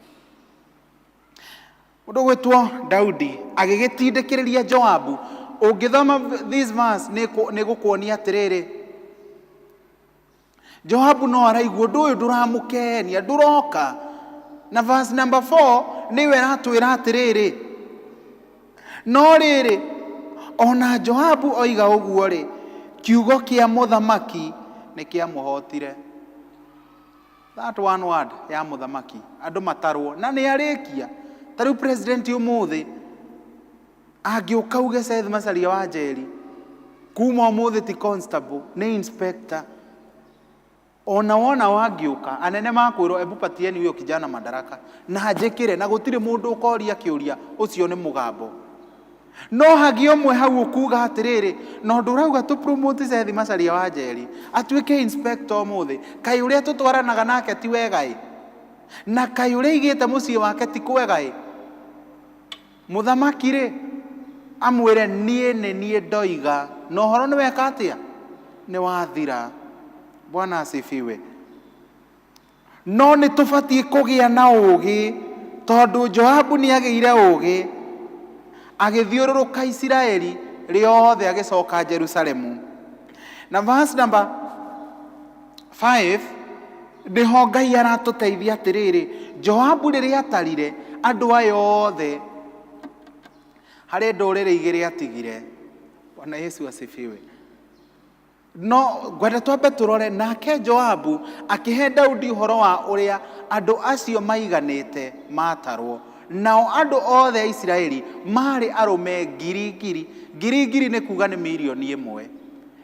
Mũndũ gwĩtwo Daudi agĩgĩtindĩkĩrĩria Joabu. Ũngĩthoma this verse nĩ gũkuonia atĩrĩrĩ, Joabu no araigua ũndũ ũyũ ndũramũkenia, ndũroka. Na verse number 4 nĩwe ĩratwĩra atĩrĩrĩ, no rĩrĩ, ona Joabu oiga ũguo rĩ, kiugo kĩa mũthamaki nĩ kĩamũhotire. That one word ya mũthamaki, andũ matarwo na nĩ arĩkia. Ta rĩu president ũmũthĩ angĩũka uge Seth Macharia wa Njeri kuma ũmũthĩ ti constable nĩ inspector. Ona wona wangĩũka anene makwĩrwo ebu patieni huyo kijana madaraka na njĩkĩre, na gũtirĩ mũndũ ũkoria kĩũria, ũcio nĩ mũgambo. No hagĩe ũmwe hau ũkuga atĩrĩrĩ, na ũndũ ũrauga tũ promote Seth Macharia wa Njeri atuĩke inspector ũmũthĩ, kaĩ ũrĩa tũtwaranaga nake ti wega ĩ, na kaĩ ũrĩa aigĩte mũciĩ wake ti kwega ĩ. Mũthamaki rĩ amwĩre niĩ nĩ niĩ ndoiga, na ũhoro nĩ weka atĩa, nĩ wathira. Bwana asifiwe. No nĩ tũbatiĩ kũgĩa na ũũgĩ, tondũ Joabu nĩ agĩire ũũgĩ, agĩthiũrũrũka Isiraeli rĩothe agĩcoka Jerusalemu. Na verse number 5 nĩho Ngai aratũteithia atĩrĩrĩ, Joabu rĩrĩa atarire andũ aya othe, harĩ ndũrĩrĩ igĩrĩ atigire. Bwana Yesu asifiwe. No ngwenda twambe tũrore, nake Joabu akĩhe Daudi ũhoro wa ũrĩa andũ acio maiganĩte matarwo. Nao andũ othe a Isiraeli marĩ arũme ngiri ngiri, ngiri ngiri nĩ kuga nĩ mirioni ĩmwe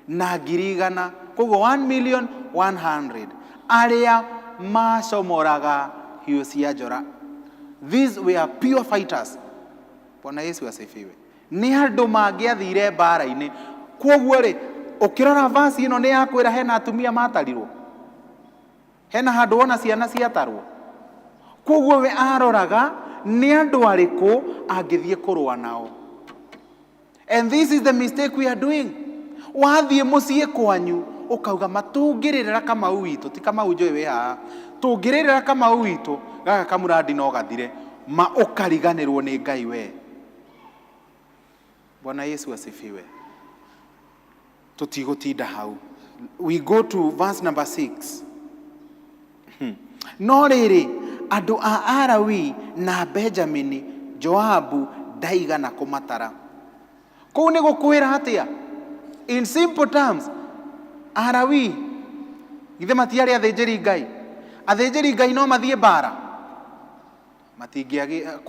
na ngiri igana, koguo 1,100,000 arĩa macomoraga hiũ cia njora. These were pure fighters. Bwana Yesu asifiwe. Nĩ andũ mangĩathire mbara-inĩ. Kwoguo rĩ, ũkĩrora verse ĩno nĩ yakwĩra hena atumia matarirwo, hena handũ wona ciana ciatarwo. Kwoguo we aroraga nĩ andũ arĩkũ angĩthiĩ kũrũa nao. And this is the mistake we are doing. Wathiĩ mũciĩ kwanyu ũkauga matũngĩrĩrĩra Kamau witũ, ti Kamau njũĩ wĩ haha, tũngĩrĩrĩra Kamau witũ gaka kamurandi no gathire, ma ũkariganĩrwo nĩ Ngai we. Bwana Yesu asifiwe. Tũtigũtinda hau. We go to verse number 6. No rĩrĩ, andũ a Arawi na Benjamini Joabu ndaigana kũmatara. Kũu nĩ gũkwĩra atĩa? In simple terms, Arawi githĩ matiarĩ athĩnjĩri Ngai? Athĩnjĩri Ngai no mathiĩ mbara? Matingĩagĩ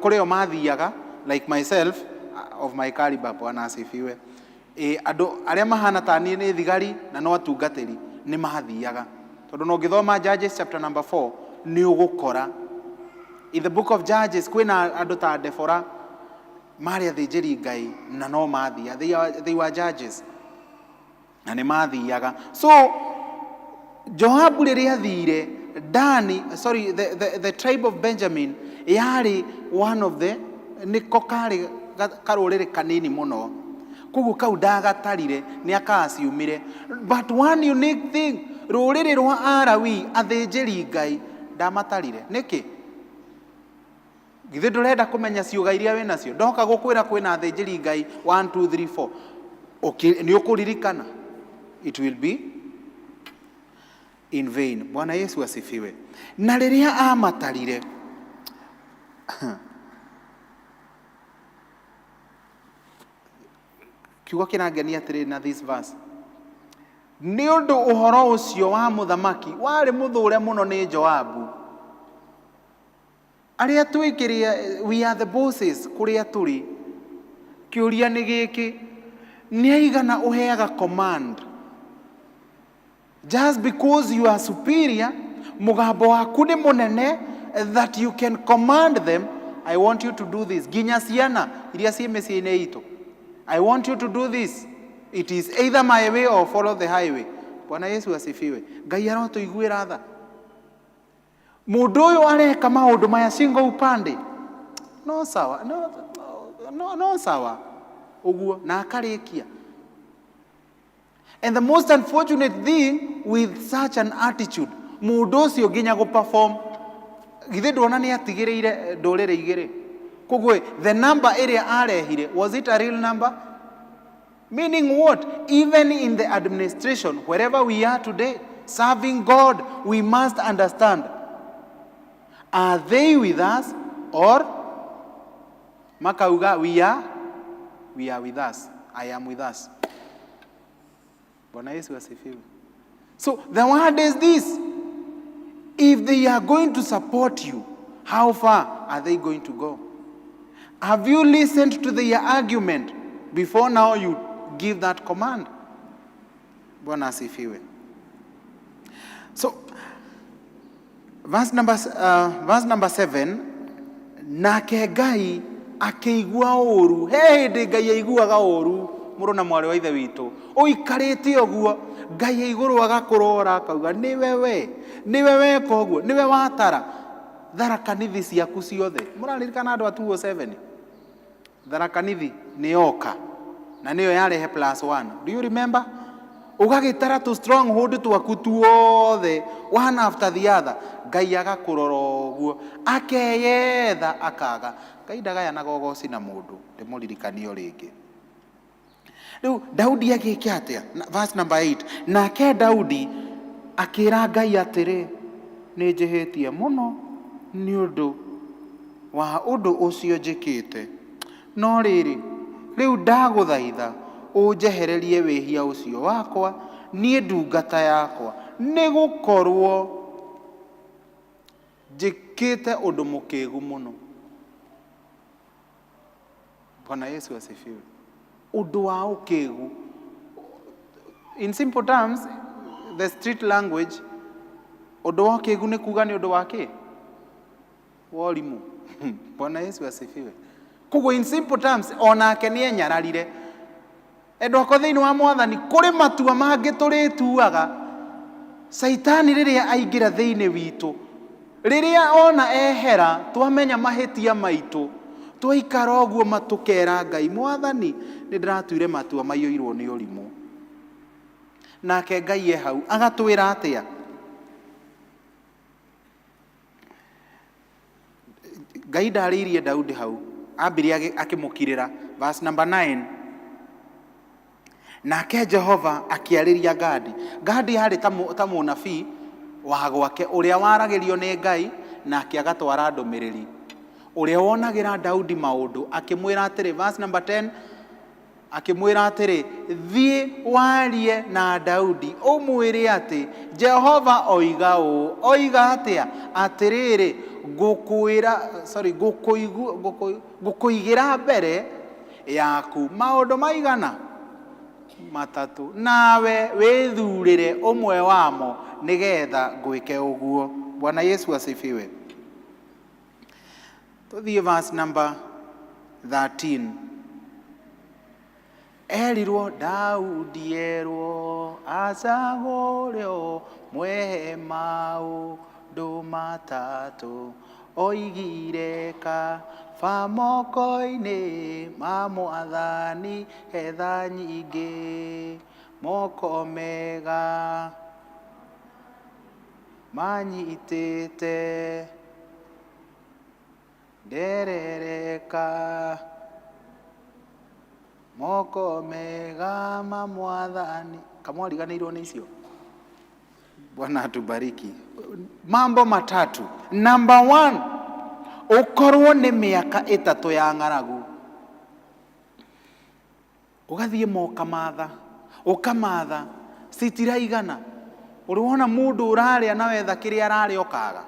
kũrĩo mathiaga, like myself of my caliber. Bwana asifiwe. Andũ arĩa mahana ta niĩ nĩ thigari na no atungatĩri nĩ mathiaga, tondũ no ũngĩthoma Judges chapter number 4 nĩ ũgũkora in the book of Judges kwĩna andũ ta Deborah marĩ athĩnjĩri Ngai na no mathiaga. They were judges na nĩ mathiaga. So Joabu rĩrĩa athire Dani, sorry, the tribe of Benjamin yarĩ one of the, nĩko karĩ karũrĩrĩ kanini mũno, koguo kau ndagatarire nĩ akaciumire. But one unique thing, rũrĩrĩ rwa Arawi athĩnjĩri Ngai ndamatarire. Nĩkĩ? Githĩ ndũrenda kũmenya ciũga iria wĩ nacio? Ndoka gũkwĩra kwĩna athĩnjĩri Ngai 1 2 3 4, nĩ ũkũririkana? It will be in vain. Bwana Yesu asifiwe. Na rĩrĩa amatarire, kiugo kĩrangenia atĩrĩrĩ na this verse, nĩ ũndũ ũhoro ũcio wa mũthamaki warĩ mũthũre mũno nĩ Joabu. Arĩa twĩkĩrĩa, we are the bosses kũrĩa tũrĩ. Kĩũria nĩ gĩkĩ, nĩ aigana ũheaga command? Just because you are superior, mũgambo waku nĩ mũnene that you can command them, I want you to do this. Nginya ciana iria ciĩ mĩciĩ-inĩ itũ. I want you to do this. It is either my way or follow the highway. Bwana Yesu asifiwe. Ngai arotũiguĩra tha. Mũndũ ũyũ areka maũndũ maya shingo upande. No sawa, no, no, no sawa. Ũguo na akarĩkia. And the most unfortunate thing with such an attitude, mũndũ ũcio nginya gũ perform, githĩ nduona nĩ atigĩrĩire ndũrĩrĩ igĩrĩ. Koguo the number ĩrĩa arehire, was it a real number? Meaning what? Even in the administration, wherever we are today, serving God, we must understand, are they with us or makauga we are with us. I am with us. Bwana Yesu asifiwe. So the word is this. If they are going to support you, how far are they going to go? Have you listened to their argument before now you give that command? Bwana asifiwe. So verse number 7, nake Ngai akĩigua ũru. He hĩndĩ Ngai aiguaga ũru, mũrũ na mwarĩ wa ithe witũ, ũikarĩte ũguo Ngai e igũrũ agakũrora akauga, nĩwe we, nĩwe weka ũguo, nĩwe watara tharakanithi ciaku ciothe. Mũraririkana andũ a 207? Tharakanithi nĩ yoka na nĩyo yarehe plus one. Do you remember? Ũgagĩtara tũ stronghold twaku tuothe one after the other, Ngai agakũrora ũguo akeyetha akaga. Ngai ndagayanaga ũgoci na mũndũ. Ndĩmũririkanio rĩngĩ. Rĩu Daudi agĩke atĩa? Verse number 8, nake Daudi akĩra Ngai atĩrĩ, nĩ njĩhĩtie mũno nĩ ũndũ wa ũndũ ũcio njĩkĩte, no rĩrĩ, rĩu ndagũthaitha ũnjehererie wĩhia ũcio wakwa, niĩ ndungata yakwa, nĩ gũkorwo njĩkĩte ũndũ mũkĩgu mũno. Bwana Yesu asifiwe. Ũndũ wa ũkĩgu, in simple terms, the street language, ũndũ wa ũkĩgu nĩ kuga nĩ ũndũ wa kĩ wa ũrimũ. Bwana Yesu asifiwe. Koguo in simple terms, onake nĩ enyararire. Endwa akwa thĩinĩ wa Mwathani, kũrĩ matua mangĩ tũrĩtuaga. Caitani rĩrĩa aingĩra thĩinĩ witũ, rĩrĩa ona ehera, twamenya mahĩtia maitũ, twaikara ũguo matũkera Ngai, Mwathani, nĩ ndĩratuire matua maiyũirwo nĩ ũrimũ. Nake Ngai e hau agatwĩra atĩa? Ngai ndarĩirie Daudi hau, ambire akĩmũkirĩra. Verse number 9, nake Jehova akĩarĩria Gadi. Gadi arĩ ta mũnabii wa gwake ũrĩa waragĩrio nĩ Ngai nake agatwara ndũmĩrĩri, ũrĩa wonagĩra Daudi maũndũ, akĩmwĩra atĩrĩ, verse number 10, akĩmwĩra atĩrĩ, thiĩ warie na Daudi ũmwĩre atĩ Jehova oiga ũũ. Oiga atĩa? Atĩrĩrĩ, ngũkwĩra, sorry, ngũkũigĩra mbere yaku maũndũ maigana matatũ, nawe wĩthurĩre ũmwe wamo nĩgetha ngwĩke ũguo. Bwana Yesu asifiwe. Tũthiĩ verse number 13. Erirwo Daudi, erwo acagũre ũmwe maũndũ matatũ, oigire kaba moko-inĩ ma Mwathani hetha nyingĩ, moko mega manyitĩte nderereka, moko mega ma Mwathani. Kamwariganĩirwo nĩ icio. Bwana atubariki. Mambo matatu. Number one, ũkorwo nĩ mĩaka 3 ya ng'aragu, ũgathiĩ ma ũkamatha, ũkamatha, citiraigana. Ũrĩ wona mũndũ ũrarĩa na wetha kĩrĩa ararĩa ũkaga?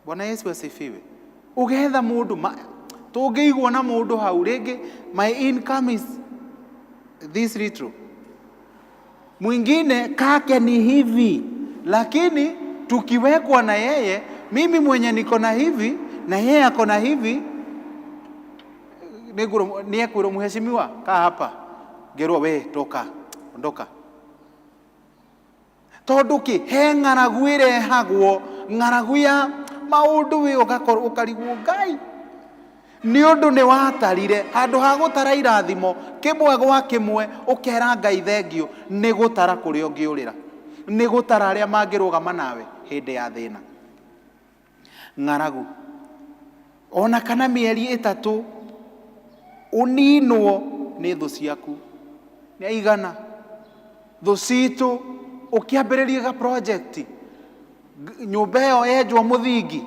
Bwana Yesu asifiwe. Ũgetha mũndũ tũngĩigwo na mũndũ hau rĩngĩ, my income is this little. Mwingine kake ni hivi, lakini tukiwekwa na yeye, mimi mwenye niko na hivi na yeye ako na hivi, nĩekwĩrwo mheshimiwa, kaa hapa, ngerwo we toka, ondoka. Tondũ kĩ he ng'aragu ĩrehagwo, ng'aragu ya maũndũ wĩ ũgakorwo ũkarigwo Ngai nĩ ũndũ nĩ watarire handũ ha gũtara irathimo kĩmwe gwa kĩmwe, ũkera Ngai thengio nĩ gũtara kũrĩa ũngĩũrĩra, nĩ gũtara arĩa mangĩrũgama nawe hĩndĩ ya thĩna. Ng'aragu ona kana mĩeri 3 ũninwo nĩ thũ ciaku nĩ aigana. Thũ citũ ũkĩambĩrĩria ga project, nyũmba ĩyo yenjwo mũthingi,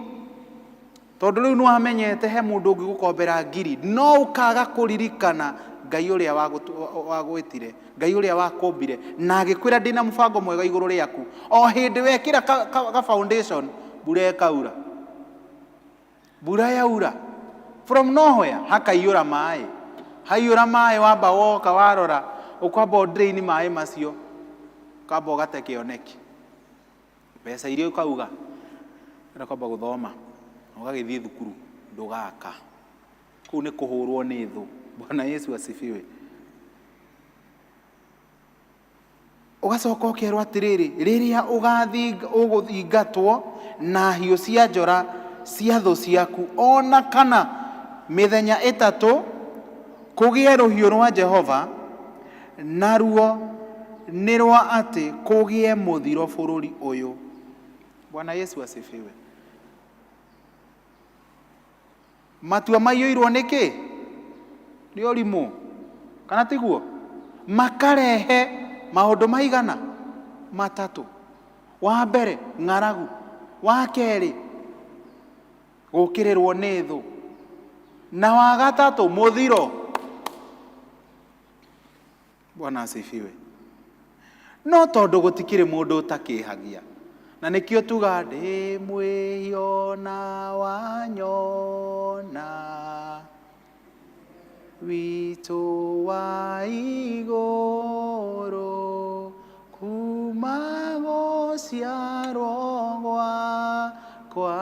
tondũ rĩu nĩwamenyete he mũndũ ũngĩgũkombera ngiri, no ũkaga kũririkana Ngai ũrĩa wagwĩtire, Ngai ũrĩa wakũmbire na agĩkwĩra ndĩna mũbango mwega igũrũ rĩaku. O hĩndĩ wekĩra ka foundation, mbura ĩkaura, mbura yaura from nowhere hakaiyũra maĩ, haiyũra maĩ wamba woka warora ũkwamba ũdrain maĩ macio, ũkamba ũgate kĩoneki, mbeca iria ũkauga ĩra kwamba gũthoma ũgagĩthiĩ thukuru ndũgaka, kũu nĩ kũhũrwo nĩ thũ. Bwana Yesu asifiwe. Ũgacoka ũkerwo atĩrĩrĩ, rĩrĩa ũgũthingatwo na hiũ cia njora cia thũ ciaku, ona kana mĩthenya 3 kũgĩe rũhiũ rwa Jehova, naruo nĩ rwa atĩ kũgĩe mũthiro bũrũri ũyũ. Bwana Yesu asifiwe. Matua maiyũirwo nĩ kĩ? Nĩ ũrimũ, kana tiguo? Makarehe maũndũ maigana? 3. Wa mbere ng'aragu, wa kerĩ gũkĩrĩrwo nĩ thũ, na wa gatatũ mũthiro. Bwana asifiwe. No tondũ gũtikĩrĩ mũndũ ũtakĩhagia, na nĩkĩo tuga ndĩ mwĩhia na wanyona witũ wa igũrũ, kuma gũciarwo gwakwa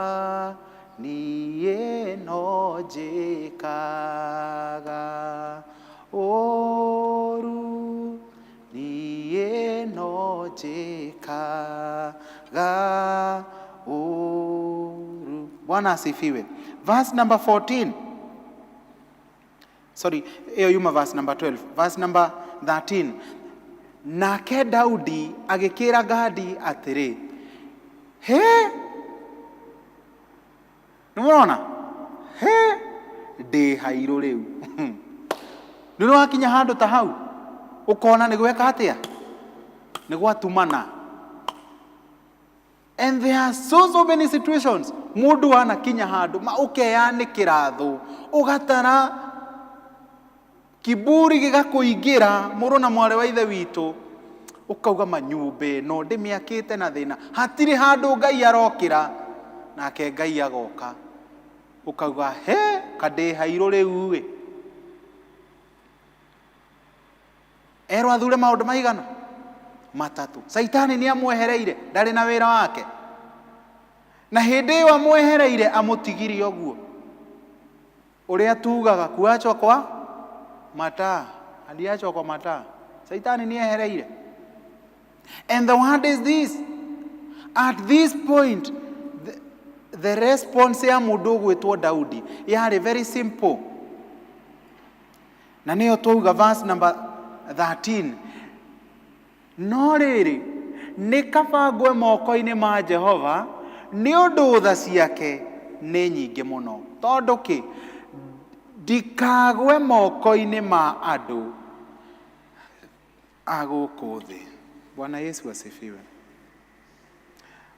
niĩ no njĩkaga ũru, niĩ no njĩkaga ũru. Bwana asifiwe. Verse number 14. Sorry, ĩyo yuma verse number 12. Verse number 13. Nake Daudi agĩkĩra Gadi atĩrĩ, he, nĩ mũrona? He, ndĩ hairũ rĩu. Nĩ ũrakinya handũ ta hau, ũkona nĩ gweka atĩa? Nĩ gwatumana. And there are so, so many situations mũndũ anakinya handũ ma ũkeyanĩkĩra thũ, ũgatara kiburi gĩgakũingĩra, mũrũ na mwarĩ wa ithe witũ, ũkauga manyũmba ĩno ndĩmĩakĩte na thĩna, hatirĩ handũ Ngai arokĩra, nake Ngai agoka, ũkauga he kandĩ hairũ rĩu ĩ. Erwo athure maũndũ maigana? 3. Caitani nĩ amwehereire, ndarĩ na wĩra wake. Na hĩndĩ ĩyo amwehereire amũtigirie ũguo. Ũrĩa tugaga kuachwa kwa mataa, aliachwa kwa mataa. Caitani nĩ ehereire. And the word is this. At this point, the response ya mũndũ ũgwĩtwo Daudi yarĩ very simple. Na nĩyo twauga verse number 13. No rĩrĩ, nĩ kaba ngwe moko-inĩ ma Jehova, nĩ ũndũ tha ciake nĩ nyingĩ mũno. Tondũ kĩ? Ndikagwe moko-inĩ ma andũ a gũkũ thĩ. Bwana Yesu asifiwe.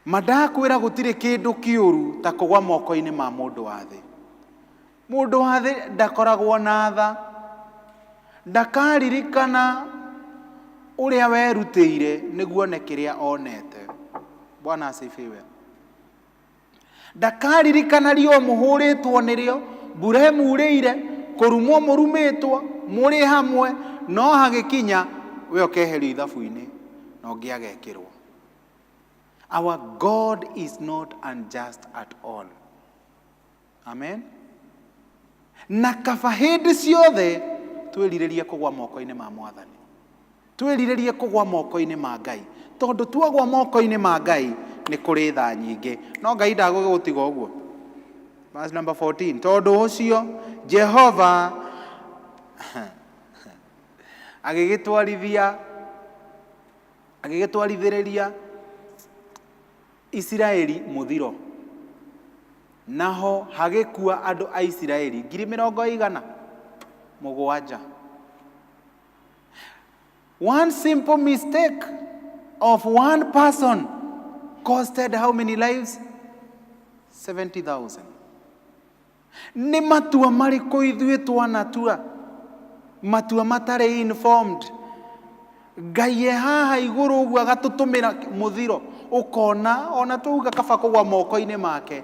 Mandakwĩra gũtirĩ kĩndũ kĩũru ta kũgwa moko-inĩ ma mũndũ wa thĩ. Mũndũ wa thĩ ndakoragwo na tha, ndakaririkana ũrĩa werutĩire nĩguo one kĩrĩa onete. Bwana asifiwe. Ndakaririkana riũa mũhũrĩtwo nĩrĩo, mbura ĩmurĩire, kũrumwo mũrumĩtwo, mũrĩ hamwe, no hagĩkinya we ũkeherio ithabu-inĩ. Na ũngĩ agekĩrwo. Our God is not unjust at all. Amen. Na kaba hĩndĩ ciothe twĩrirĩrie kũgwa moko-inĩ ma Mwathani. Twĩrirĩrie kũgwa moko-inĩ ma Ngai. Tondũ twagwa moko-inĩ ma Ngai nĩ kũrĩ tha nyingĩ. No Ngai ndagũgũtiga ũguo. Verse number 14. Tondũ ũcio Jehova agĩgĩtwarithia agĩgĩtwarithĩrĩria Isiraeli mũthiro. Naho hagĩkua andũ a Isiraeli 700,000. One simple mistake of one person costed how many lives? 70,000. Nĩ matua marĩkũ ithuĩ twanatua? Matua matarĩ informed. Ngai e haha igũrũ ũguo agatũtũmĩra mũthiro, ũkona ona twauga kaba kũgwa moko-inĩ make,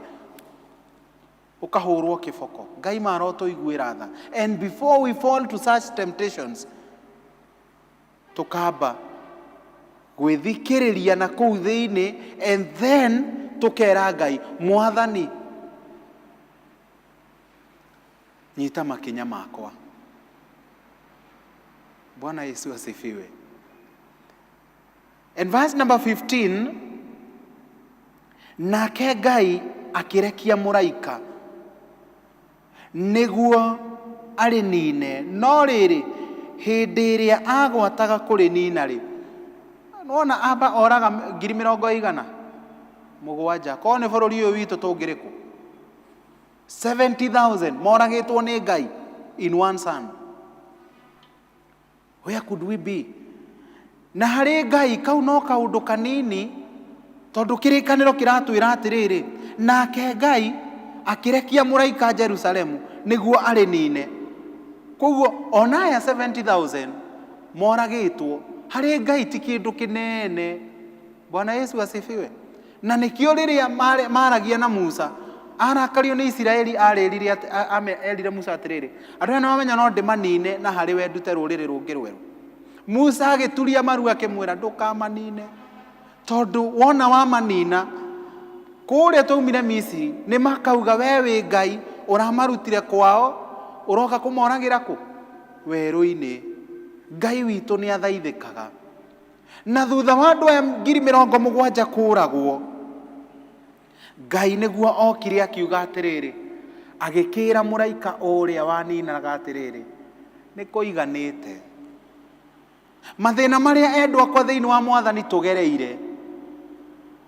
ũkahũrwo kĩboko. Ngai marotũiguĩra tha. And before we fall to such temptations, tũkamba gwĩthikĩrĩria na kũu thĩinĩ, and then tũkera Ngai, Mwathani, nyita makinya makwa. Bwana Yesu asifiwe. And verse number 15, nake Ngai akĩrekia mũraika nĩguo arĩnine, no rĩrĩ, hĩndĩ ĩrĩa agwataga kũrĩnina rĩ, nĩwona amba oraga 700,000. Korwo nĩ bũrũri ũyũ witũ tũngĩrĩ kũ? 70,000 moragĩtwo nĩ Ngai in one son. Where could we be? Na harĩ Ngai kau no kaũndũ kanini, tondũ kĩrĩkanĩro kĩratwĩra atĩrĩrĩ, nake Ngai akĩrekia mũraika Jerusalemu nĩguo arĩnine. Koguo ona aya 70,000 moragĩtwo harĩ Ngai ti kĩndũ kĩnene. Bwana Yesu asifiwe. Na nĩkĩo rĩrĩa maragia na Musa, arakario nĩ Isiraeli, arĩrire erire Musa atĩrĩrĩ, andũ aya nĩmamenya no ndĩmanine na harĩ we ndute rũrĩrĩ rũngĩ rwerũ. Musa agĩturia maru akĩmwĩra, ndũkamanine, tondũ wona wamanina kũrĩa twaumire Misiri nĩ makauga we wĩ Ngai ũramarutire kwao, ũroka kũmoragĩra kũ? Werũ-inĩ. Ngai witũ nĩ athaithĩkaga. Na thutha wa andũ aya 70,000 kũragwo, Ngai nĩguo okire akiuga atĩrĩrĩ, agĩkĩra mũraika ũrĩa waninaga atĩrĩrĩ, nĩ kũiganĩte. Mathĩna marĩa endwa akwa thĩinĩ wa Mwathani tũgereire,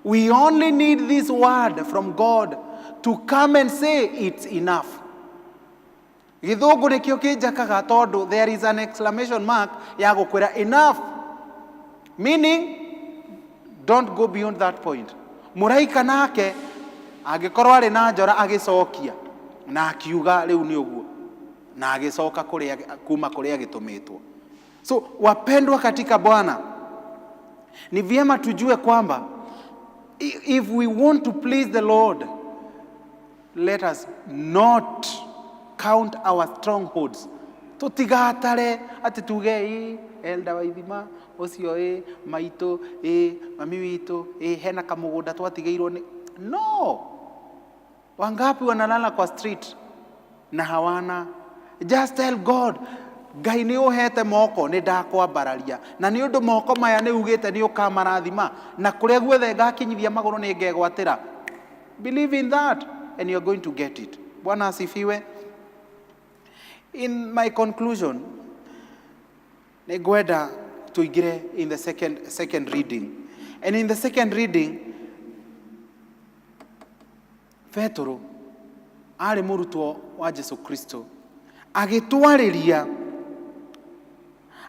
we only need this word from God to come and say it's enough. Gĩthũngũ nĩkĩo kĩnjakaga tondũ there is an exclamation mark ya gũkwĩra enough, meaning don't go beyond that point. Mũraika nake angĩkorwo arĩ na njora agĩcokia na akiuga rĩu nĩ ũguo, na agĩcoka kũrĩa kuma kũrĩa agĩtũmĩtwo. So wapendwa katika Bwana, ni vyema tujue kwamba if we want to please the Lord, let us not count our strongholds. Tũtigatare atĩ tuge ĩ elda wa ithima ũcio, ĩ maitũ, ĩ mami witũ, ĩ hena kamũgũnda twatigĩirwo nĩ no. Wangapi wanalala kwa street na hawana? Just tell God, Ngai nĩ ũhete moko, nĩ ndakwambararia, na nĩ ũndũ moko maya nĩ ugĩte nĩ ũkamarathima, na kũrĩa guothe ngakinyithia magũrũ nĩ ngegwatĩra. Believe in that and you are going to get it. Bwana asifiwe. In my conclusion, nĩ ngwenda tũingĩre in the second reading. And in the second reading, Petero arĩ mũrutwo wa Jesu Kristo agĩtwarĩria,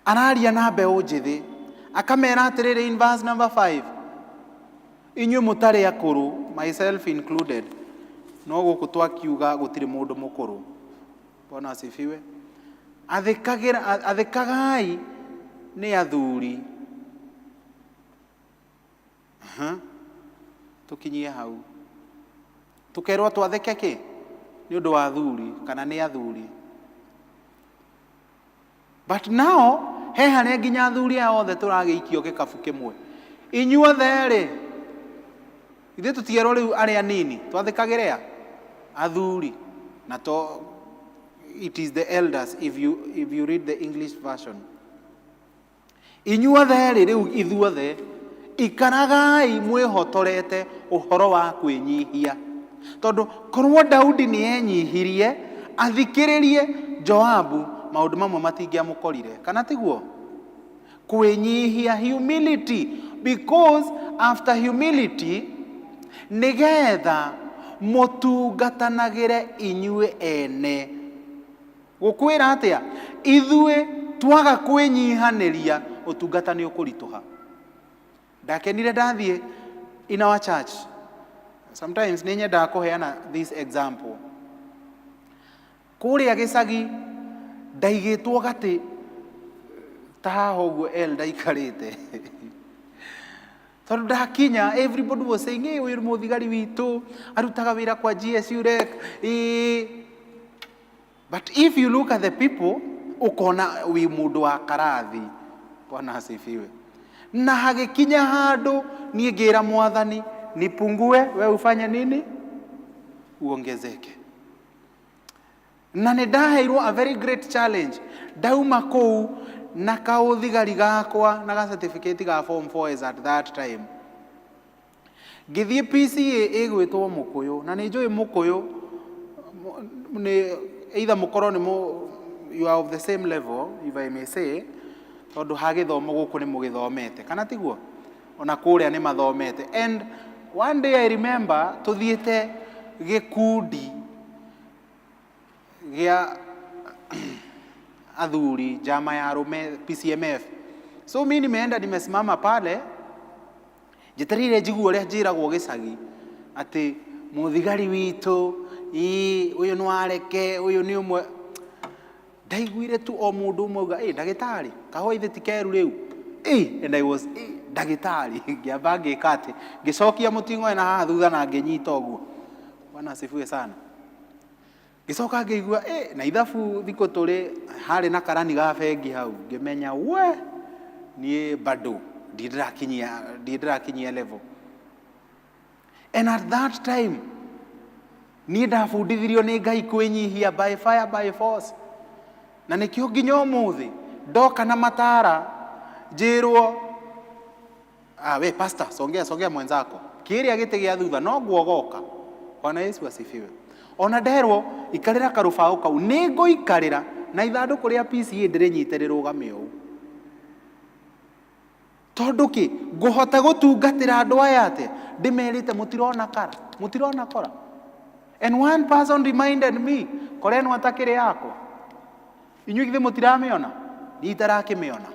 araria na mbeũ njĩthĩ, akamera atĩrĩrĩ in verse number 5, inyuĩ mũtarĩ akũrũ, myself included, no gũkũ twakiuga gũtirĩ mũndũ mũkũrũ. Bwana asifiwe. Athĩkagai nĩ athuri. Aha. Tũkinyie hau tũkerwo twathĩke kĩ nĩ ũndũ wa athuri kana nĩ athuri, but now he harĩa nginya athuri aya othe tũragĩikio gĩkabu kĩmwe. Inyuothe-rĩ, ithuĩ tũtierwo rĩu arĩa anini twathĩkagĩre a athuri na to it is the elders if you read the English version. Inyuothe-rĩ, rĩu ithuothe ikaragai mwĩhotorete ũhoro wa kwĩnyihia, tondũ korwo Daudi nĩ enyihirie athikĩrĩrie Joabu, maũndũ mamwe matingĩamũkorire, kana tiguo? Kwĩnyihia, humility, because after humility, nĩgetha mũtungatanagĩre inyuĩ ene. Gũkwĩra atĩa? Ithuĩ twaga kwĩnyihanĩria, ũtungata nĩ ũkũritũha. Ndakenire ndathiĩ in our church. Sometimes nĩ nyendaga kũheana this example. Kũrĩa gĩcagi ndaigĩtwo gatĩ ta haha ũguo elder aikarĩte, tondũ ndakinya everybody was saying, "Hey, ũyũ nĩ mũthigari witũ, arutaga wĩra kwa GSU REC." Ĩĩ, but if you look at the people, ũkona wĩ mũndũ wa karathi. Bwana asifiwe. Na hagĩkinya handũ niĩ ngĩra Mwathani, "Nipungue, we ufanye nini? Uongezeke." Na nĩ ndaheirwo a very great challenge. Ndauma kũu na kaũthigari gakwa na ga certificate ga form 4 as at that time, ngĩthiĩ PCA ĩgwĩtwo Mũkũyũ, na nĩ njũĩ Mũkũyũ nĩ either mũkorwo nĩ you are of the same level, if I may say, tondũ ha gĩthomo gũkũ nĩ mũgĩthomete, kana tiguo? Ona kũrĩa nĩ mathomete. And one day I remember tũthiĩte gĩkundi gĩa athuri, njama ya arũme, PCMF. So mi nimeenda, nimesimama pale njetereire njigue ũrĩa njĩragwo gĩcagi atĩ mũthigari witũ, ĩĩ, ũyũ nĩ wareke, ũyũ nĩ ũmwe. Ndaiguire tu o mũndũ ũmwe auga, "Ĩ, ndagĩtarĩ, kahũa ithe ti keru rĩu." Ĩ, and I was, ĩ, ndagĩtarĩ. Ngĩamba ngĩka atĩ ngĩcokia mũting'oe na haha thutha na ngĩnyita ũguo. Bwana asifiwe sana. Ngĩcoka ngĩigua ĩ na ithabu thikũ tũrĩ harĩ na karani ga bengi hau, ngĩmenya we niĩ bado ndirĩ ndĩrakinyia level. And at that time niĩ ndabundithirio nĩ Ngai kwĩnyihia by fire by force, na nĩkĩo nginya ũmũthĩ ndoka na matara njĩrwo, "Ah, we pastor, songea, songea mwenzako kĩrĩa gĩtĩ gĩa thutha." No nguogoka. Bwana Yesu asifiwe. Ona nderwo ikarĩra karũbaũ kau, nĩ ngũikarĩra na ithandũkũ rĩa PCA ndĩrĩnyite rĩrũgame ũũ, tondũ kĩ ngũhota gũtungatĩra andũ aya atĩa ndĩmerĩte mũtirona kara, mũtirona kora? And one person reminded me, kora ĩno atakĩrĩ yakwa, inyuĩ githĩ mũtiramĩona? Niĩ itarakĩmĩona.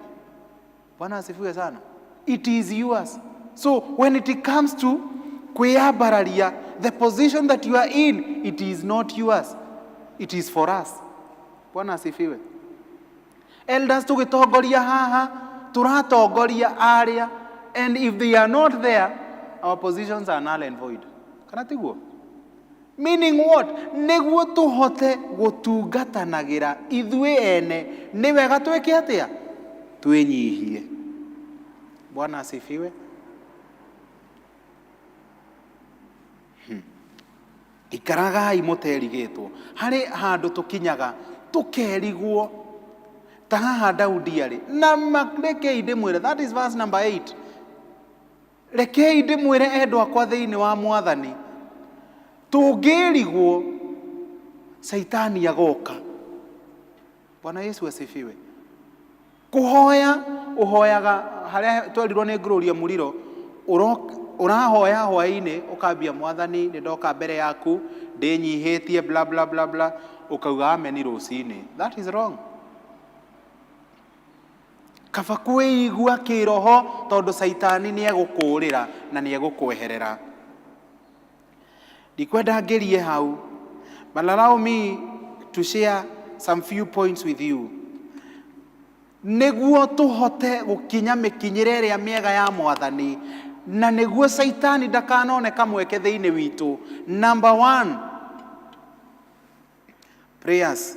Bwana asifiwe sana. It is yours. So when it comes to kwĩyambararia, the position that you are in, it is not yours, it is for us. Bwana asifiwe. Elders tũgĩtongoria haha, tũratongoria arĩa, and if they are not there, our positions are null and void, kana tiguo? Meaning what? Nĩguo tũhote gũtungatanagĩra ithuĩ ene, nĩ wega twĩke atĩa? Twĩnyihie. Bwana asifiwe. Ikaragai mũterigĩtwo. Harĩ handũ tũkinyaga tũkerigwo ta haha Daudi arĩ na rekei ndĩmwĩre, that is verse number 8. Rekei ndĩmwĩre, endwa akwa thĩinĩ wa Mwathani, tũngĩrigwo Caitani agoka. Bwana Yesu asifiwe. Kũhoya ũhoyaga harĩa twerirwo nĩ Gloria Mũriro, ũrahoya hwaĩ-inĩ, ũkambia, "Mwathani, nĩ ndoka mbere yaku ndĩnyihĩtie," bla bla bla bla, ũkauga ameni rũcinĩ. That is wrong. Kaba kwĩigua kĩroho, tondũ Caitani nĩ egũkũũrĩra na nĩ egũkweherera. Ndikwenda ngĩrie hau, but allow me to share some few points with you nĩguo tũhote gũkinya mĩkinyĩre ĩrĩa mĩega ya Mwathani, na nĩguo Caitani ndakanone kamweke thĩinĩ witũ. Number one, prayers.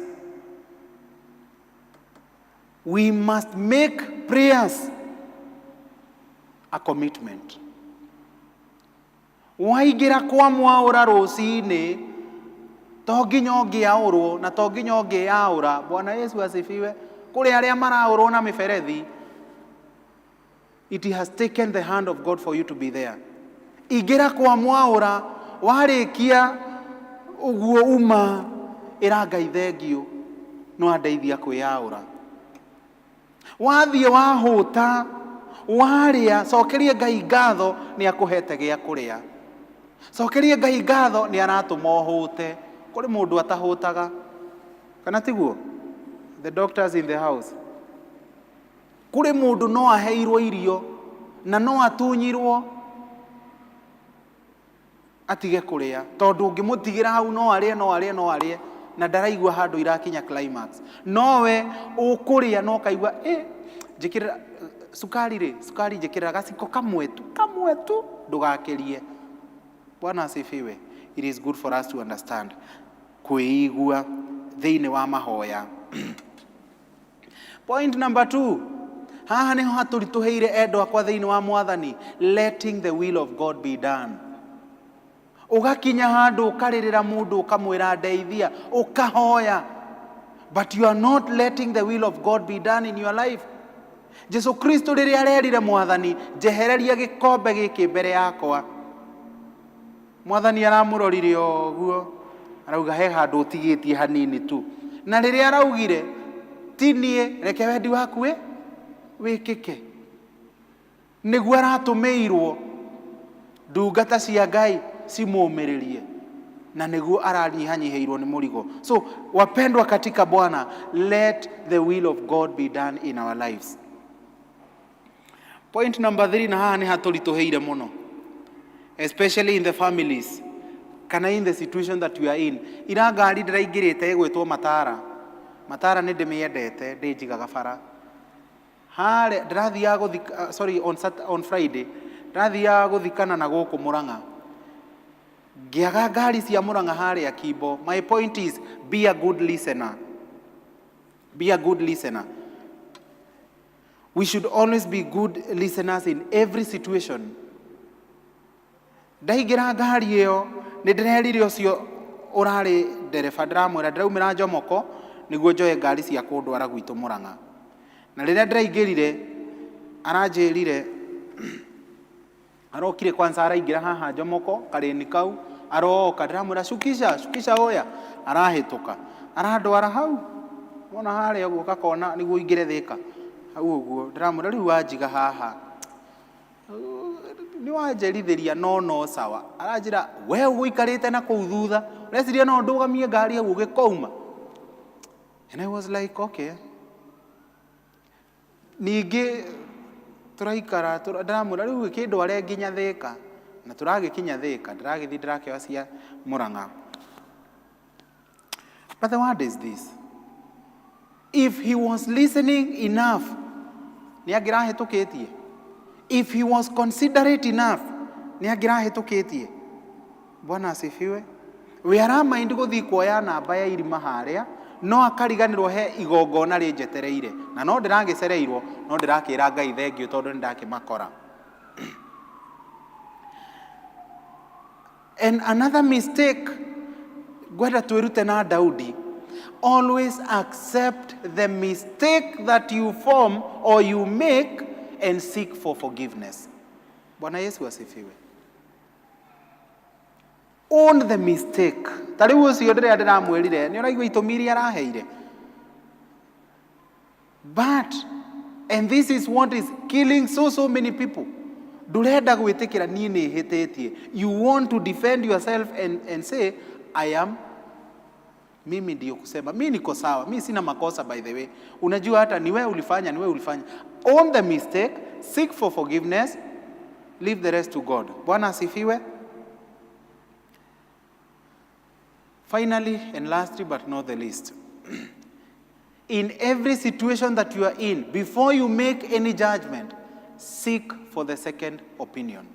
We must make prayers. A commitment. Waingĩra kwa mwaũra rũcinĩ, to nginya ũngĩaũrwo na to nginya ũngĩyaũra. Bwana Yesu asifiwe. Kũrĩ arĩa maraũrwo na mĩberethi. It has taken the hand of God for you to be there. Ingĩra kwa mwaũra, warĩkia ũguo uma, ĩra Ngai thengiũ, no andeithia kwĩyaũra. Wathiĩ wahũta, warĩa, cokeria Ngai ngatho nĩ akũhete gĩa kũrĩa. Cokeria Ngai ngatho nĩ aratũma ũhũte. Kũrĩ mũndũ atahũtaga. Kana tiguo? The doctors in the house. Kũrĩ mũndũ no aheirwo irio na no atunyirwo atige kũrĩa, tondũ ũngĩmũtigĩra hau no arĩe, no arĩe, no arĩe, na ndaraigua handũ irakinya climax. Nowe ũkũrĩa no ũkaigua, eh, njĩkĩrĩra cukari rĩ, cukari njĩkĩrĩra gaciko kamwe tu, kamwe tu, ndũgakĩrie. Bwana asifiwe. It is good for us to understand kwĩigua thĩinĩ wa mahoya. Point number 2. Haha nĩho hatũritũhĩire endwa akwa thĩinĩ wa Mwathani, letting the will of God be done. Ũgakinya handũ ũkarĩrĩra mũndũ ũkamwĩra ndeithia, ũkahoya, but you are not letting the will of God be done in your life. Jesu Kristo rĩrĩa arerire Mwathani, njehereria gĩkombe gĩkĩ mbere yakwa, Mwathani aramũrorire ũguo, arauga he handũ ũtigĩtie hanini tu. Na rĩrĩa araugire, ti niĩ, reke wendi waku wĩkĩke. Nĩguo aratũmĩirwo ndungata cia Ngai cimũmĩrĩrie, na nĩguo aranyihanyihĩirwo nĩ mũrigo. So wapendwa katika Bwana, let the will of God be done in our lives. Point number 3, na haha nĩ hatũritũhĩire mũno, especially in the families kana in the situation that we are in. Ira ngari ndĩraingĩrĩte ĩgwĩtwo Matara. Matara nĩ ndĩmĩendete, ndĩnjigaga bara. Harĩa ndĩrathiaga gũthika, sorry, on Friday ndĩrathiaga gũthikana na gũkũ Mũrang'a, ngĩaga ngari cia Mũrang'a harĩa Kimbo. My point is, be a good listener. Be a good listener. We should always be good listeners in every situation. Ndaingĩra ngari ĩyo, nĩ ndĩrerire ũcio ũrarĩ ndereba, ndĩramwĩra ndĩraumĩra Njomoko nĩguo njoe ngari cia kũndwara gwitũ Mũrang'a. Na rĩrĩa ndĩraingĩrire, aranjĩrire, arokire kwanza araingĩra haha Njomoko karĩni kau, aroka, ndĩramwĩra shukisha, shukisha oya, arahĩtũka, arandwara hau wona harĩa ũguo gakona nĩguo ũingĩre Thĩka hau ũguo. Ndĩramwĩra rĩu wanjiga haha nĩ wanjerithĩria, no no sawa. Aranjĩra we ũgũikarĩte na kũu thutha, ũreciria no ndũgamie ngari hau ũgĩkouma? And I was like, okay. Ningĩ tũraikara, ndĩramwĩra rĩu kĩndware nginya Thĩka, na tũragĩkinya Thĩka, ndĩragĩthiĩ ndĩrakĩoya cia Mũrang'a. But the word is this: if he was listening enough, nĩ angĩrahĩtũkĩtie. If he was considerate enough, nĩ angĩrahĩtũkĩtie. Bwana asifiwe. We aramind gũthiĩ kuoya namba ya irima harĩa, no akariganĩrwo he igongona rĩnjetereire, na no ndĩragĩcereirwo, no ndĩrakĩra Ngai thengiũ tondũ nĩ ndakĩmakora. And another mistake ngwenda twĩrute na Daudi: always accept the mistake that you form or you make and seek for forgiveness. Bwana Yesu asifiwe. Own the mistake. Ta rĩu ũcio ndĩrĩa ndĩramwĩrire, nĩ ũraigua itũmi iria araheire. But and this is what is killing so so many people, ndũrenda gwĩtĩkĩra niĩ nĩ hĩtĩtie. You want to defend yourself and say, I am mimi ndio kusema mi niko sawa, mi sina makosa. By the way, unajua hata ni wewe ulifanya, ni wewe ulifanya. Own the mistake, seek for forgiveness, leave the rest to God. Bwana asifiwe. Finally and lastly but not the least, in every situation that you are in, before you make any judgment, seek for the second opinion.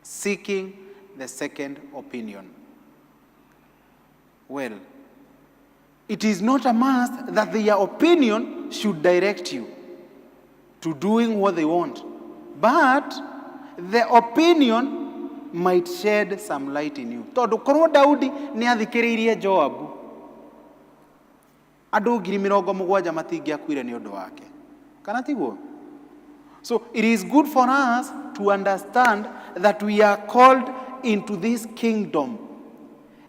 Seeking the second opinion. Well, it is not a must that their opinion should direct you to doing what they want. But the opinion might shed some light in you. Tondũ korwo Daudi nĩ athikĩrĩirie Joabu, andũ 70,000 matingĩakuire nĩ ũndũ wake. Kana tiguo? So it is good for us to understand that we are called into this kingdom.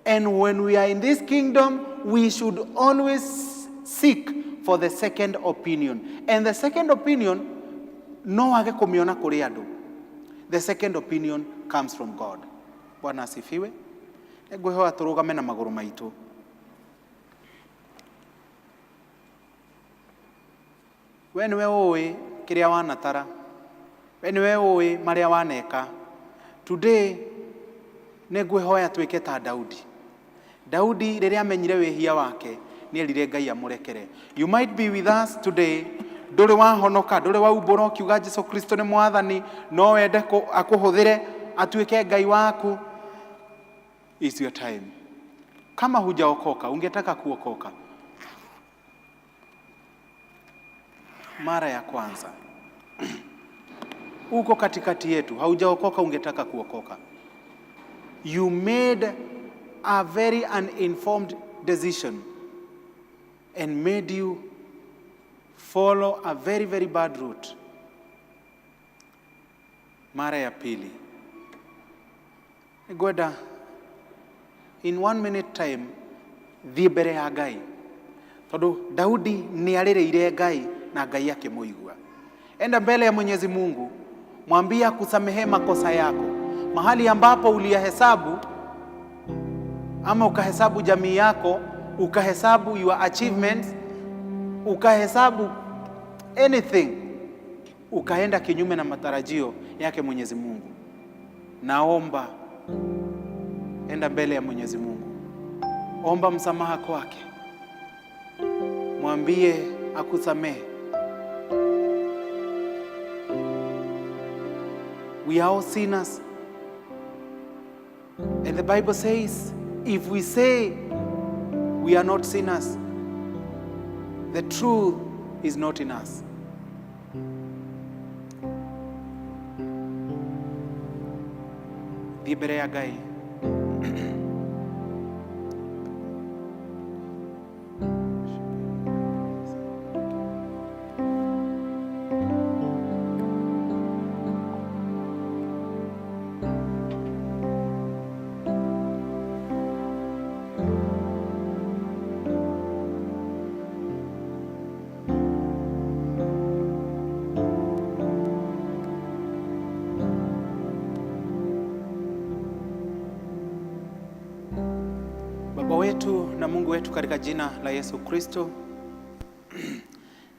And when we are in this kingdom, we should always seek for the second opinion. And the second opinion, no wage kũmĩona kũrĩ andũ. The second opinion comes from God. Bwana asifiwe. Ngwĩhoya tũrũgame na magũrũ maitũ. We nĩwe ũĩ kĩrĩa wanatara. We nĩwe ũĩ marĩa waneka. Today, nĩ ngwĩhoya twĩke ta Daudi. Daudi rĩrĩa amenyire wĩhia wake nĩ erire Ngai amũrekere. You might be with us today, ndũrĩ wahonoka, ndũrĩ waumbũra ũkiuga Jesu Kristo nĩ mwathani, no wende akũhũthĩre atuĩke Ngai waku. It's your time. Kama hujaokoka, ungetaka kuokoka mara ya kwanza, uko katikati yetu, haujaokoka, ungetaka kuokoka. You made a very uninformed decision and made you follow a very, very bad route. Mara ya pili, ngwenda in 1 minute time thiĩ mbere ya Ngai, tondũ Daudi nĩ arĩrĩire Ngai na Ngai akĩmũigua. Enda mbele ya Mwenyezi Mungu, mwambie akusamehe makosa yako, mahali ambapo uliyahesabu ama ukahesabu jamii yako, ukahesabu your achievements, ukahesabu anything, ukaenda kinyume na matarajio yake Mwenyezi Mungu. Naomba enda mbele ya Mwenyezi Mungu, omba msamaha kwake, mwambie akusamehe. We are all sinners. And the Bible says, if we say we are not sinners, the truth is not in us. Thiĩ mbere ya Ngai. Baba wetu na Mungu wetu, katika jina la Yesu Kristo,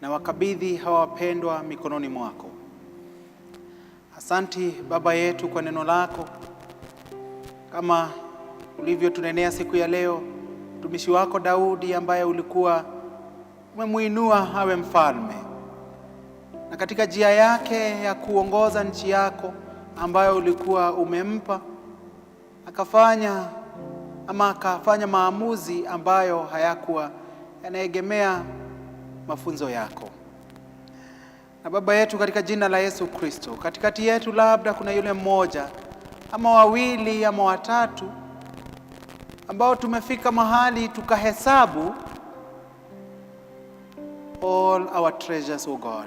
na wakabidhi hawa wapendwa mikononi mwako. Asanti Baba yetu kwa neno lako, kama ulivyotunenea siku ya leo, mtumishi wako Daudi ambaye ulikuwa umemuinua awe mfalme, na katika njia yake ya kuongoza nchi yako ambayo ulikuwa umempa, akafanya maamuzi ambayo hayakuwa yanaegemea mafunzo yako. Na Baba yetu, katika jina la Yesu Kristo, katikati yetu labda kuna yule mmoja ama wawili ama watatu ambao tumefika mahali tukahesabu all our treasures, O God,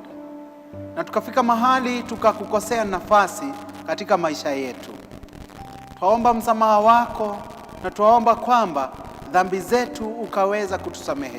na tukafika mahali tukakukosea nafasi katika maisha yetu. Twaomba msamaha wako na twaomba kwamba dhambi zetu ukaweza kutusamehea.